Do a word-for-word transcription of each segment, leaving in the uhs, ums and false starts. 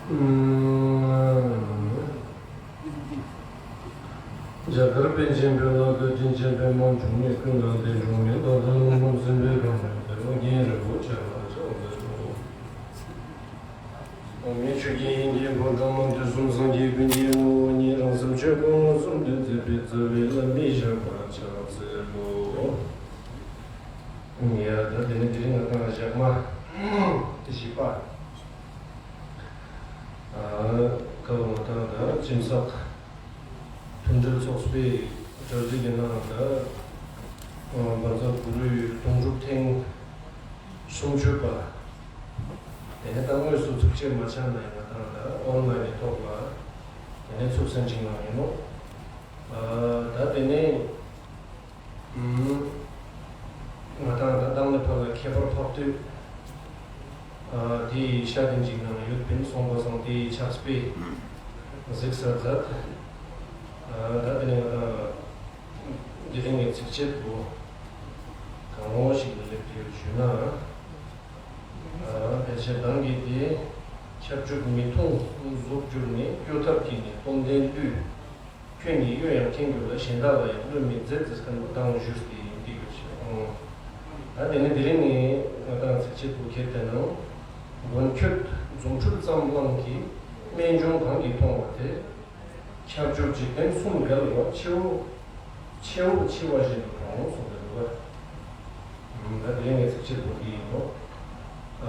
རྒྱ་གར་པཎ་ཆེན་བོད་ལ་བཀའ་དྲིན་ཆེན་པདྨ་འབྱུང་གནས་ཀུན་ལ་བདེ་འབྱུང་མེ་ཏོག་ལྷ་ལུང་ཁམས་སེམས་དཔའི་གང་འདུལ་དེར་ལ་རྒྱན་རིན་པོ་ཆེ་ལ་ཕྱག་འཚལ་ལོ། འོག་མིན་ཆོས་ཀྱི་དབྱིངས་ཀྱི་ཕོ་བྲང་ནང་དུས་གསུམ་སངས་རྒྱས་ཀུན་གྱི་ངོ་བོ་ཉིད་རང་སེམས་ཆོས་སྐུ་མངོན་སུམ་དུ་མཛད་པའི་རྩ་བའི་བླ་མའི་ཞབས་ལ་ཕྱག་འཚལ་ལོ། ཡ་ད་དེ་ནས་དེ་རིང་ང་དང་ཞག་མ་བཞི་པ། ཨ་ཀ་བ་ང་དང་ད་སྦྱིན་སྲེག་མཐུན་སྒྲིལ་ཚོགས་པའི་གྲ་སྒྲིག་གི་ནང་ད་བཛྲ་གུ་རུའི་དུང་སྒྲུབ་ཐེངས་སུམ་ཅུ་པ། དེ་ནས་ད་དངོས་སུ་ཚོགས་ཆེན་མ་ཆགས་ན་ཡང་ང་དང་ད་ཨོན་ལའིན་གི་ཐོག་ལ་དེ་ནས་ཚོགས་སེམས་ཅིག་གནང་ཡིན་ནོ། ཨ་ད་དེ་ནས་ང་དང་ད་ལྟ་ནས་ཕར་ལ་ཁྱད་པར་འཕགས་བསྟོད། ཨ་དེའི་ཤ་དེ་འཇིགས་སྣང་ཡོད་པིན་སོང་པ་སང་དེའི་ཕྱག་དཔེ་གཟིགས་ས་མཛད། ཨ་ད་དེ་ནས་ང་དང་དེ་རིང་གི་ཚིགས་བཅད་པོ་གང་འོང་ཞིག་ལ་སླེབས་ཡོད་ཞུ་ན། ཨ་ཕལ་ཆེར་གདངས་ཀྱི་དེ། ཁྱབ་འཇུག་མི་མཐོང་གཟུགས་གྱུར་ནས། གཡོ་ཐབས་ཀྱིས་ནི་སྟོབས་ལྡན་བསླུས། ཁྱོད་ཉིད་གཡོ་ཡང་མཁྱེན་གྱུར་ལ། གཞན་དག་ལ་ཡང་བསླུ་མི་མཛད་ཟེར་མཁན་པོ་གདངས་བཞུགས་ཏེ་ཡིན་འདི་ཡོད་ཅེས། ཨོ། ད་དེ་ནི་དེ་རིང་ནི་ང་དང་ཚིགས་བཅད་པོ་ཁྱེར་ཏེ་ན། མགོན་ཁྱོད་རྫུ་འཕྲུལ་ཙམ་བླངས་ཀྱིས། རྨད་བྱུང་གང་གིས་མཐོང་བ་དེ། ཁྱབ་འཇུག་འཇིག་རྟེན་གསུམ་བརྒལ་བ། ཕྱི་འོ་ཕྱི་འོ་འཆི་བ་བཞིན་དུ་མཐོང་གསུངས་པའི་འདུག་ག་ད་དེ་རིང་ངས་ཚིགས་བཅད་པོ་འདི་ཡིན་ནོ། ཨ།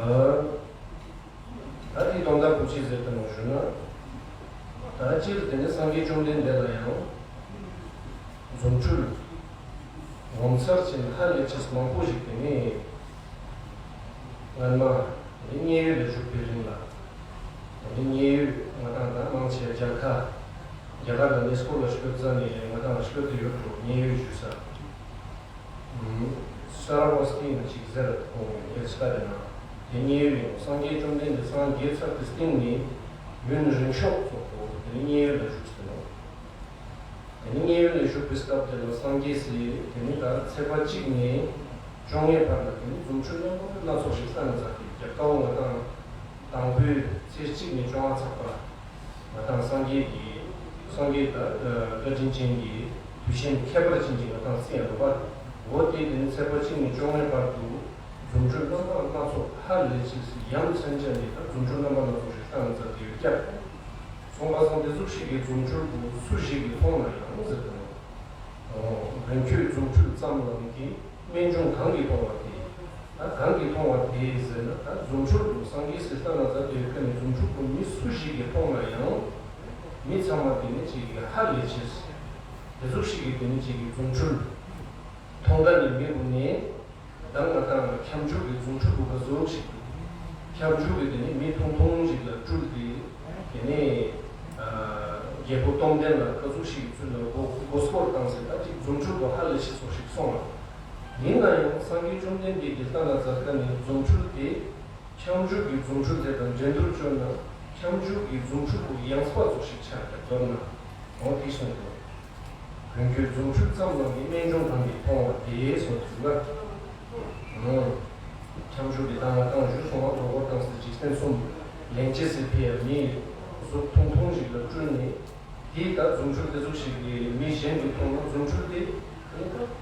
ད་དེའི་དོན་དག་པོ་ཅི་ཟེར་དུ་མ་ཞུ་ན། ད་སྤྱིར་དེ་ནི་སངས་རྒྱས་བཅོམ་ལྡན་འདས་ལ་ཡང་རྫུ་འཕྲུལ་ངོ་མཚར་ཅན་ཧ་ལས་ཆེས་མང་པོ་ཞིག་དེ་ནི་སྔན་མ་དེ་ནི་མཉན་ཡོད་ལ་བཞུགས་པའི་རིང་ལ། དེ་ནི་མཉན་ཡོད་ང་དང་ད་མང་ཆེ་རྒྱལ་ཁ་རྒྱ་གར་ལ་གནས་སྐོར་ལ་སྐྱོད་ཙ་ནས་ང་དང་སྐྱོད་དུ་ཡོད་འགྲོ། མཉན་ཡོད་ཞུ་ས། སར་བ་སྟི་ན་ཅིག་ཟེར་ཁོང་ཡོད་ས་རེད་ན། དེ་མཉན་ཡོད་ཡིན། སངས་རྒྱས་བཅོམ་ལྡན་འདས་སངས་རྒྱས་ཚར་ཏེ་སྟིང་ནས་ཡུན་རིང་ཤོས་ཚོ་ཁོ་དེ་ནི་མཉན་ཡོད་ལ་བཞུགས་ཟེར་ནོ། དེ་ནི་མཉན་ཡོད་ལ་བཞུགས་པའི་སྐབས་དེ་ལ་སངས་རྒྱས་སི་དེ་ནི་ད་ཚེས་པ་གཅིག་ནས་བཅོ་ལྔའི་བར་ལ་དེ་ནི་རྫུ་འཕྲུལ་རྣམ་པ་སྣ་ཚོགས་ཤིག་བསྟན་ན་མཛད་དེ། རྒྱ་དཀར་པོ་ང་དང་དང་པོའི་ཚེས་གཅིག་ནས་བཅོ་ལྔ་ཚགས་པ། ང་དང་སངས་རྒྱས་ཀྱི་སངས་རྒྱས་དང་བཀའ་དྲིན་ཅན་གྱི་དུས་ཆེན་ཁྱད་པར་ཅན་གྱི་ང་དང་སྲིད་ཡང་འདུག་པ། འོ་དེ་དེ་ནི་ཚེས་པ་གཅིག་ནས་བཅོ་ལྔའི་བར་དུ་རྫུ་འཕྲུལ་རྣམ་པ་སྣ་ཚོགས་ཧ་ལས་ཆེ་ཡ་མཚན་ཅན་གྱི་ད་རྫུ་འཕྲུལ་རྣམ་པ་སྣ་ཚོགས་ཤིག་བསྟན་མཛད་དེ་ཡོད་ཀྱང་། སོང་པ་སང་དེ་ཟུག་ཤིག་གི་རྫུ་འཕྲུལ་པོ་སུ་ཞིག་གིས་མཐོང་ན་ཡང་ཟེར་དུ་མོ། མགོན་ཁྱོད་རྫུ་འཕྲུལ་ཙམ་ལམ་གྱིས། རྨད་བྱུང་གང་གིས་མཐོང་བ་དེ། ད་གང་གིས་མཐོང་བ་དེ་ཟེར་ན་ད་རྫུ་འཕྲུལ་དུ་སངས་རྒྱས་སི་ལྟ་ན་ཟབ་དེ་ཡོད་མཁན་ནི་རྫུ་འཕྲུལ་དུ་མི་སུ་ཞིག་གིས་མཐོང་ན་ཡང་། མི་ཚང་མ་དེ་ནི་ཅིག་གི་ཧ་ལས་ཆེ། དེ་ཟུག་ཤིག་གི་དེ་ནི་ཅིག་གི་རྫུ་འཕྲུལ་མཐོང་ད་ནི་མི་བུ་ནི། ད་ང་དང་ཁྱབ་འཇུག་གི་རྫུ་འཕྲུལ་དུ་ག་ཟུག་ཤིག་འདུག་ཁྱབ་འཇུག་གི་དེ་ནི་མི་ཐུང་ཐུང་ཞིག་ལ་སྤྲུལ་ཏེ། དེ་ནས་རྒྱལ་པོ་སྟོང་ལྡན་ལ་ག་ཟུག་ཞིག་ཚུལ་ལ་མགོ་མགོ་སྐོར་བཏང་ཟེར་ད་ཅིག་རྫུ་འཕྲུལ་དུ་ཧ་ལས་ཤེས་སོགས་ཤིག་སོང་ལ། ཡིན་ན་ཡང་སངས་རྒྱས་བཅོམ་ལྡན་འདས་ཀྱི་ལྟ་ན་མཛད་མཁན་ནི་རྫུ་འཕྲུལ་དེ། ཁྱབ་འཇུག་གི་རྫུ་འཕྲུལ་དེ་དང་འགྲན་བསྡུར་བྱས་ན་ཁྱབ་འཇུག་གི་རྫུ་འཕྲུལ་དུ་ཡངས་པ་ཚོགས་ཤིག་ཆགས་ཀྱང་མདོར་ན་འོ་དེ་གསུངས་ཏེ། མགོན་ཁྱོད་རྫུ་འཕྲུལ་ཙམ་ལམ་གྱིས། རྨད་བྱུང་གང་གིས་མཐོང་བ་དེ་གསུངས་ཟིན་ན། ཁྱབ་འཇུག་གི་ལྟ་ན་བཏང་ཞུ་སོང་བ་མགོ་སྐོར་བཏང་སྟེ་འཇིག་རྟེན་གསུམ་ལན་ཅེས་སི་ཕི་ཡ་མིའི་གཟུགས་ཐུང་ཐུང་ཞིག་ལ་སྤྲུལ་ནས། དེའི་ད་རྫུ་འཕྲུལ་དེ་ཟུག་ཞིག་གིས་མི་གཞན་གྱིས་མཐོང་ན་རྫུ་འཕྲུལ་དེ་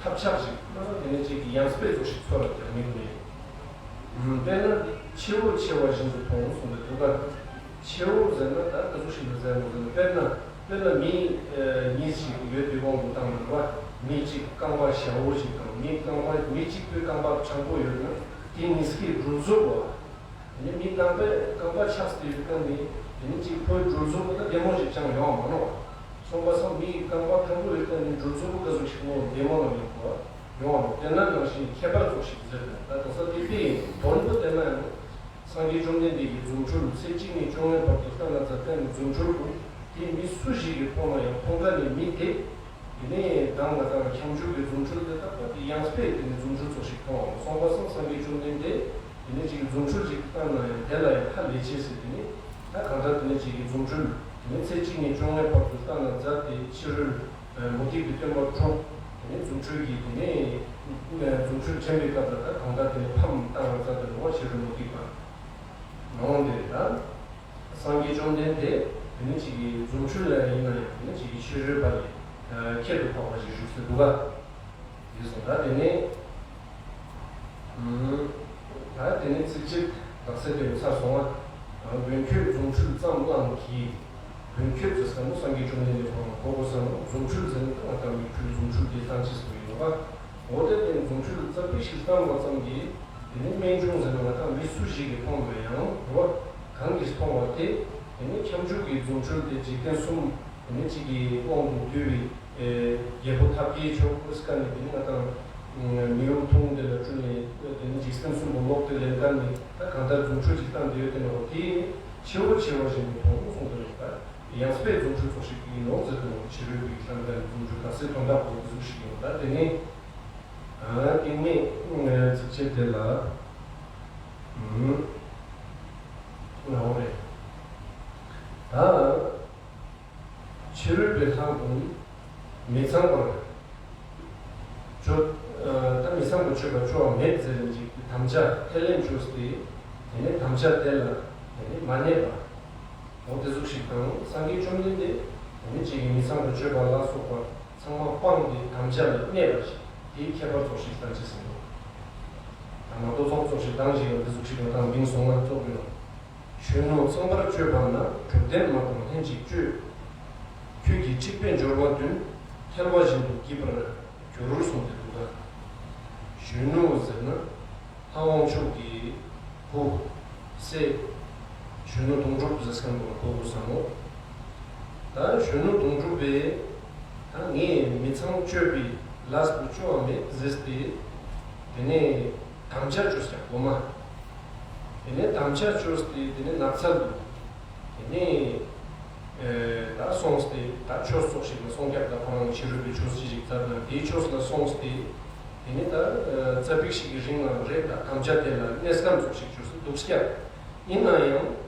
ཐབས་ཆག་ཞིག་དེ་ནས་ཅིག་གི་ཡང་སྤེལ་ཚོགས་ཤིག་ཚོར་བ་ཀྱང་མི་དགོས། དཔེར་ན་ཕྱི་འོ་འཆི་བ་བཞིན་དུ་མཐོང་གསུངས་པའི་འདུག་ག་ཕྱི་འོ་ཟེར་ན་ད་ག་ཟུག་ཞིག་ལ་ཟེར་མོ་ཟེར་ན་དཔེར་ན། དཔེར་ན་མི་གཉིས་ཤིག་ཡོད་པའི་དབང་དུ་བཏང་ན་རེད་བ། མི་གཅིག་རྐང་པ་ཞ་བོ་ཞིག་དང་མི་རྐང་པ་མི་གཅིག་པོའི་རྐང་པ་དྲང་པོ་ཡོད་ན་དེ་གཉིས་ཀའི་སྦྲུལ་གཟུགས་བོ། དེ་ནས་མི་རྐང་པའི་རྐང་པ་ཆགས་ཏེ་ཡོད་མཁན་ནི་དེ་ནི་གཅིག་ཁོའི་སྦྲུལ་གཟུགས་པོ་ད་བདེ་མོ་ཞིག་ཅང་ཡོང་མ་ནོག་སོང་པ་སང་མིའི་རྐང་པ་དྲང་པོ་ཡོད་མཁན་ནི་སྦྲུལ་གཟུགས་པོ་ག་ཟུག་ཞིག་ནོ་བདེ་མོ་ལ་ཡོང་གོ་ཡོང་བ་ནོག་དེ་ན་ནང་བཞིན་ཁྱད་པར་ཚོགས་ཤིག་ཟེར་ནས་ད་དེང་སང་དེ་དེ་ཡིན་དོན་པོ་དེ་ན་ཡང་། སངས་རྒྱས་བཅོམ་ལྡན་འདས་ཀྱི་རྫུ་འཕྲུལ་ཚེས་གཅིག་ནས་བཅོ་ལྔའི་བར་དུ་བསྟན་ན་མཛད་མཁན་གྱི་རྫུ་འཕྲུལ་དུ་དེ་མི་སུ་ཞིག་གིས་མཐོང་ན་ཡང་མཐོང་ག་ནས་མི་དེ། དེ་ནས་གདངས་ང་དང་ཁྱབ་འཇུག་གི་རྫུ་འཕྲུལ་དེ་དག་པ་དེ་ཡང་སྤེལ་དེ་ནས་རྫུ་འཕྲུལ་ཚོགས་ཤིག་མཐོང་བ་སོང་པ་སང་སངས་རྒྱས་བཅོམ་ལྡན་འདས་དེ་ནས་ཅིག་གི་རྫུ་འཕྲུལ་ཅིག་བསྟན་ན་ཡང་དེ་ལ་ཡང་ཧ་ལས་ཆེ་ཟེར་དེ་ནས་ད་གང་ལྟར་དེ་ནས་ཅིག་གི་རྫུ་འཕྲུལ་དེ་ནས་ཚེས་གཅིག་ནས་བཅོ་ལྔའི་བར་དུ་བསྟན་ན་མཛད་དེ་ཕྱི་རོལ། མུ་སྟེགས་པའི་སྟོན་པ་དྲུག་དེ་ནས་རྫུ་འཕྲུལ་གྱིས་དེ་ནས་རྫུ་འཕྲུལ་འགྲན་པའི་སྐབས་ལ་ད་གང་ལྟར་དེ་ནས་ཕམ་བཏང་བ་མཛད་དེ་འགྲོ་བ་ཕྱི་རོལ་མུ་སྟེགས་པ་ནང་དེ་རེད་ད། སངས་རྒྱས་བཅོམ་ལྡན་འདས་དེ་ནི་གཅིག་གི་རྫུ་འཕྲུལ་ལ་ཡིན་ན་ཡང་དེ་ནི་གཅིག་གི་ཕྱི་རོལ་པ་ལས་ཁྱད་དུ་འཕགས་པ་ཞིག་བཞུགས་སུ་འདུག་ག། ཡིན་སོང་ད་དེ་ནས་ད་དེ་ནས་ཚིགས་བཅད་དག་ས་དེ་ཚར་སོང་ང་། མགོན་ཁྱོད་རྫུ་འཕྲུལ་ཙམ་བླངས་ཀྱིས། མགོན་ཁྱོད་ཟེར་ས་ནི་སངས་རྒྱས་བཅོམ་ལྡན་འདས་ཁོང་གོ་དགོས་ས་ནི་རྫུ་འཕྲུལ་ཟེར་ནི་ང་དང་མི་འཕྲུལ་རྫུ་འཕྲུལ་དེ་ཐམས་ཅད་ཟེར་བ་ཡིན་ནོ་བ། འོ་དེ་དེ་རྫུ་འཕྲུལ་ཙ་པིག་ཞིག་བཏང་བ་ཙམ་གྱིས་དེ་ནི་རྨད་བྱུང་ཟེར་ན་ང་དང་མི་སུ་ཞིག་གིས་མཐོང་མེད་ཡང་རོ། གང་གིས་མཐོང་བ་དེ་དེ་ནི་ཁྱབ་འཇུག་གི་རྫུ་འཕྲུལ་དེ་འཇིག་རྟེན་གསུམ་དེ་ནི་གཅིག་གི་དབང་དུ་བསྡུས་པའི་རྒྱལ་པོ་ཐབས་མཁས་མཆོག་ཨུ་སྐ་ནི་དེ་ནི་ང་དང་མི་རུ་ཐུང་དེ་ལ་སྤྲུལ་ནས་དེ་ནི་འཇིག་རྟེན་གསུམ་པོ་ལོག་སྟེ་ལེན་མཁན་ནི་ད་གང་ལྟར་རྫུ་འཕྲུལ་ཅིག་བཏང་དེ་ཡོད་དེ་ནོ་དེ་ཆེ་བོ་ཆེ་བ་ཞིག་ནི་མཐོང་གསུངས་དེ་ནོ་ད། ཡང་སྤེལ་རྫུ་འཕྲུལ་ཚོགས་ཤིག་ཡིན་ནོ་ཟེར་དུ་ཕྱི་རོལ་པའི་ལྷ་འདྲ་རྫུ་འཕྲུལ་ག་སའི་དོན་དག་པོ་འདི་ཟུག་ཞིག་ཡིན་ད་དེ་ནི་ཏིང་ངེ་ཚིགས་བཅད་དེ་ལ་ངའོ་རེད། ད་ཕྱི་རོལ་པའི་ལྷ་ཀུན་མི་ཚངས་པར་སྤྱོད། ད་མི་ཚངས་པར་སྤྱོད་པ་སྤྱོད་པ་མེད་ཟེར་ཅིག་དམ་བཅའ་ཁས་ལེན་བཅོས་ཏེ་དེ་ནི་དམ་བཅའ་དེ་ལ་དེ་ནི་མ་གནས་པ། འོ་དེ་ཟུག་ཞིག་དང་སངས་རྒྱས་བཅོམ་ལྡན་འདས་དེ་ནི་གཅིག་གིས་མི་ཚངས་པར་སྤྱོད་པ་ལ་སོགས་པ་ཚང་མ་སྤངས་ཏེ་དམ་བཅའ་ལ་གནས་པ་ཞིག་དེའི་ཁྱད་པར་ཙོགས་ཤིག་དང་ཅི་ཟེར་ནོ། ད་མ་གཏོགས་ཚོགས་ཙོགས་ཤིག་དང་ཞིག་ཡང་དེ་ཟུག་ཞིག་ཡང་དང་མིང་སོང་ན་ཙོགས་ཡོད། གཞོན་ནུ་ཚངས་པར་སྤྱོད་པ་ན་དྲུག་ལྡན་མ་དང་ལྷན་ཅིག་སྤྱོད། ཁྱོད་ཀྱིས་འཁྲིག་པའི་འབྱོར་བ་བདུན། ཐལ་བ་བཞིན་དུ་སྐྱིད་པར་འགྱུར་གསུངས་ཏེ་འདུག་ག། གཞོན་ནུ་ཟེར་ན། ལྷ་དབང་ཕྱུག་གི་བུ། སྲས། གཞོན་ནུ་དོང་གྲུབ་ཟེར་མཁན་པོ་ལ་གོ་དགོས་བསམ་མོ། ད་གཞོན་ནུ་དོང་གྲུབ་པས་ད་ངས་མི་ཚངས་སྤྱོད་པའི་ལས་པོ་སྤྱོད་པ་མེད་ཟེར་ཏེ། དེ་ནས་དམ་བཅའ་བཅོས་ཀྱང་གོ་མ། དེ་ནས་དམ་བཅའ་བཅོས་ཏེ་དེ་ནས་ནགས་ཚལ་དུ། དེ་ནས་ད་སོང་སྟེ་ད་ཆོས་ཚོགས་ཤིག་ལ་སོང་རྒྱབ་ད་ཁོ་རང་ཕྱི་རོལ་པའི་ཆོས་ཅི་ཞིག་མཛད་ན་དེའི་ཆོས་ལ་སོང་སྟེ། དེ་ནས་ད་ཙ་པིག་ཞིག་གི་རིང་ལ་རེད་ད་དམ་བཅའ་དེ་ལ་གནས་སྐབས་ཚོགས་ཤིག་བཅོས་སུ་འདུག་སྐྱ། ཡིན་ན་ཡང་།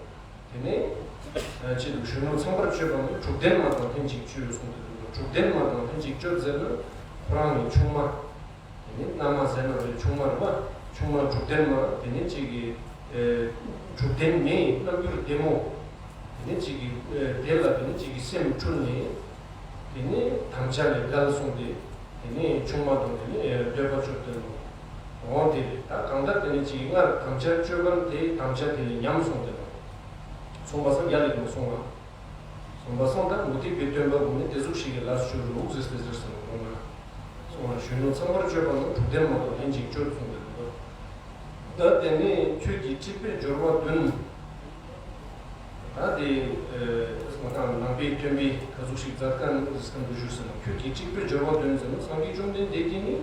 དེ་ནས་ཅི་འདུག་གཞོན་ནུ་ཚངས་པར་སྤྱོད་པ་ནི་དྲུག་ལྡན་མ་དང་ལྷན་ཅིག་སྤྱོད་གསུངས་ཏེ་འདུག་དྲུག་ལྡན་མ་དང་ལྷན་ཅིག་སྤྱོད་ཟེར་ན་ཁོ་རང་ནི་ཆུང་མ། དེ་ནས་མནའ་མ་ཟེར་ན་རེད་ཆུང་མ་རེད་བ། ཆུང་མ་དྲུག་ལྡན་མ་དེ་ནས་ཅིག་གི་དྲུག་ལྡན་མའི་རྣམ་འགྱུར་བདེ་མོ། དེ་ནས་ཅིག་གི་དེ་ལ་དེ་ནས་ཅིག་གི་སེམས་འཁྲུལ་ནས། དེ་ནས་དམ་བཅའ་ལས་འགལ་སོང་སྟེ། དེ་ནས་ཆུང་མ་དང་དེ་ནས་འདོད་པ་ཆོག་དོན་དུ། འོང་དེ་རེད་ད་གང་ལྟར་དེ་ནས་ཅིག་སྔར་དམ་བཅའ་སྤྱོད་པ་དེ་དམ་བཅའ་དེ་ལས་ཉམས་སོང་སྟེ། སོང་པ་སང་རྒྱ་ལས་མ་སོང་བ། སོང་པ་སང་ད་མུ་སྟེགས་པའི་སྟོན་པ་ཀུན་ནི་དེ་ཟུག་ཞིག་གི་ལས་སྤྱོད་རུག་ཟེར་ཏེ་ཟེར་སོང་བ་ན། སོང་བ་གཞོན་ནུ་ཚངས་པར་སྤྱོད་པ་ན་དྲུག་ལྡན་མ་དང་ལྷན་ཅིག་སྤྱོད་གསུངས་ཏེ་འདུག་ད་དེ་ནས་ཁྱོད་ཀྱིས་འཁྲིག་པའི་སྦྱོར་བ་བདུན། ད་དེ་ང་དང་ནང་པའི་སྟོན་པའི་ག་ཟུག་ཞིག་མཛད་མཁན་ཟེར་མཁན་དུ་བཞུགས་ཟེར་ན་ཁྱོད་ཀྱིས་འཁྲིག་པའི་སྦྱོར་བ་བདུན་ཟེར་ན་སངས་རྒྱས་བཅོམ་ལྡན་འདས་ཀྱིས་ནི་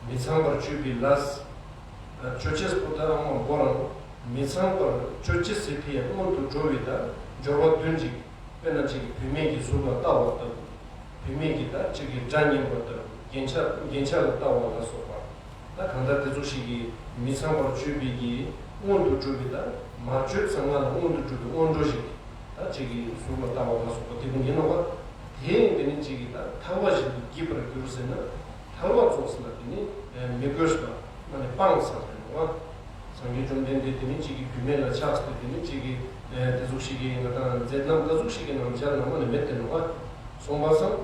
མི་ཚངས་པར་སྤྱོད་པའི་ལས། སྤྱོད་བྱེད་པོ་ད་ཨ་མ་མགོ་རང་མི་ཚངས་པར་སྤྱོད་བྱེད་ཟེར་དེ་ཡང་སྔོན་དུ་འགྲོ་བའི་ད་སྦྱོར་བ་བདུན་ཅིག་དཔེར་ན་ཅིག་གིས་བུད་མེད་ཀྱི་གཟུགས་ལ་ལྟ་བ་ལྟ་བུ། བུད་མེད་ཀྱི་ད་ཅིག་གི་སྒྲ་སྙན་པ་ལྟ་བུ་རྒྱན་ཆ་རྒྱན་ཆ་ལ་ལྟ་བ་ལ་སོགས་པ། ད་གང་ལྟར་དེ་ཚོ་ཞིག་གིས་མི་ཚངས་པར་སྤྱོད་པའི་གི་སྔོན་དུ་འགྲོ་བའི་ད་མ་སྤྱོད་ཙམ་ང་ལ་སྔོན་དུ་འགྲོ་བའི་སྔོན་འགྲོ་ཞིག་ད་ཅིག་གི་གཟུགས་ལ་ལྟ་བ་ལ་སོགས་པ་དེ་ཀུན་ཡིན་ནོ་བ། དེ་ཡང་དེ་ནི་ཅིག་གི་ད་ཐལ་བ་བཞིན་དུ་སྐྱིད་པར་འགྱུར་ཟེར་ན། ཐལ་བ་ཙོགས་ཟེར་ན་དེ་ནི་མི་དགོས་པ་མ་ནི་སྤངས་ས་དེ་ནོ་བ། སངས་རྒྱས་བཅོམ་ལྡན་འདས་དེ་ནི་གཅིག་གི་བུད་མེད་ལ་ཆགས་ཏེ་དེ་ནི་གཅིག་གི་དེ་ཟུག་ཞིག་གི་ང་དང་མཛད་རྣམ་ག་ཟུག་ཞིག་གི་ནང་འཇལ་ན་མ་ནི་མེད་དེ་ནོ་བ། སོང་པ་སང་།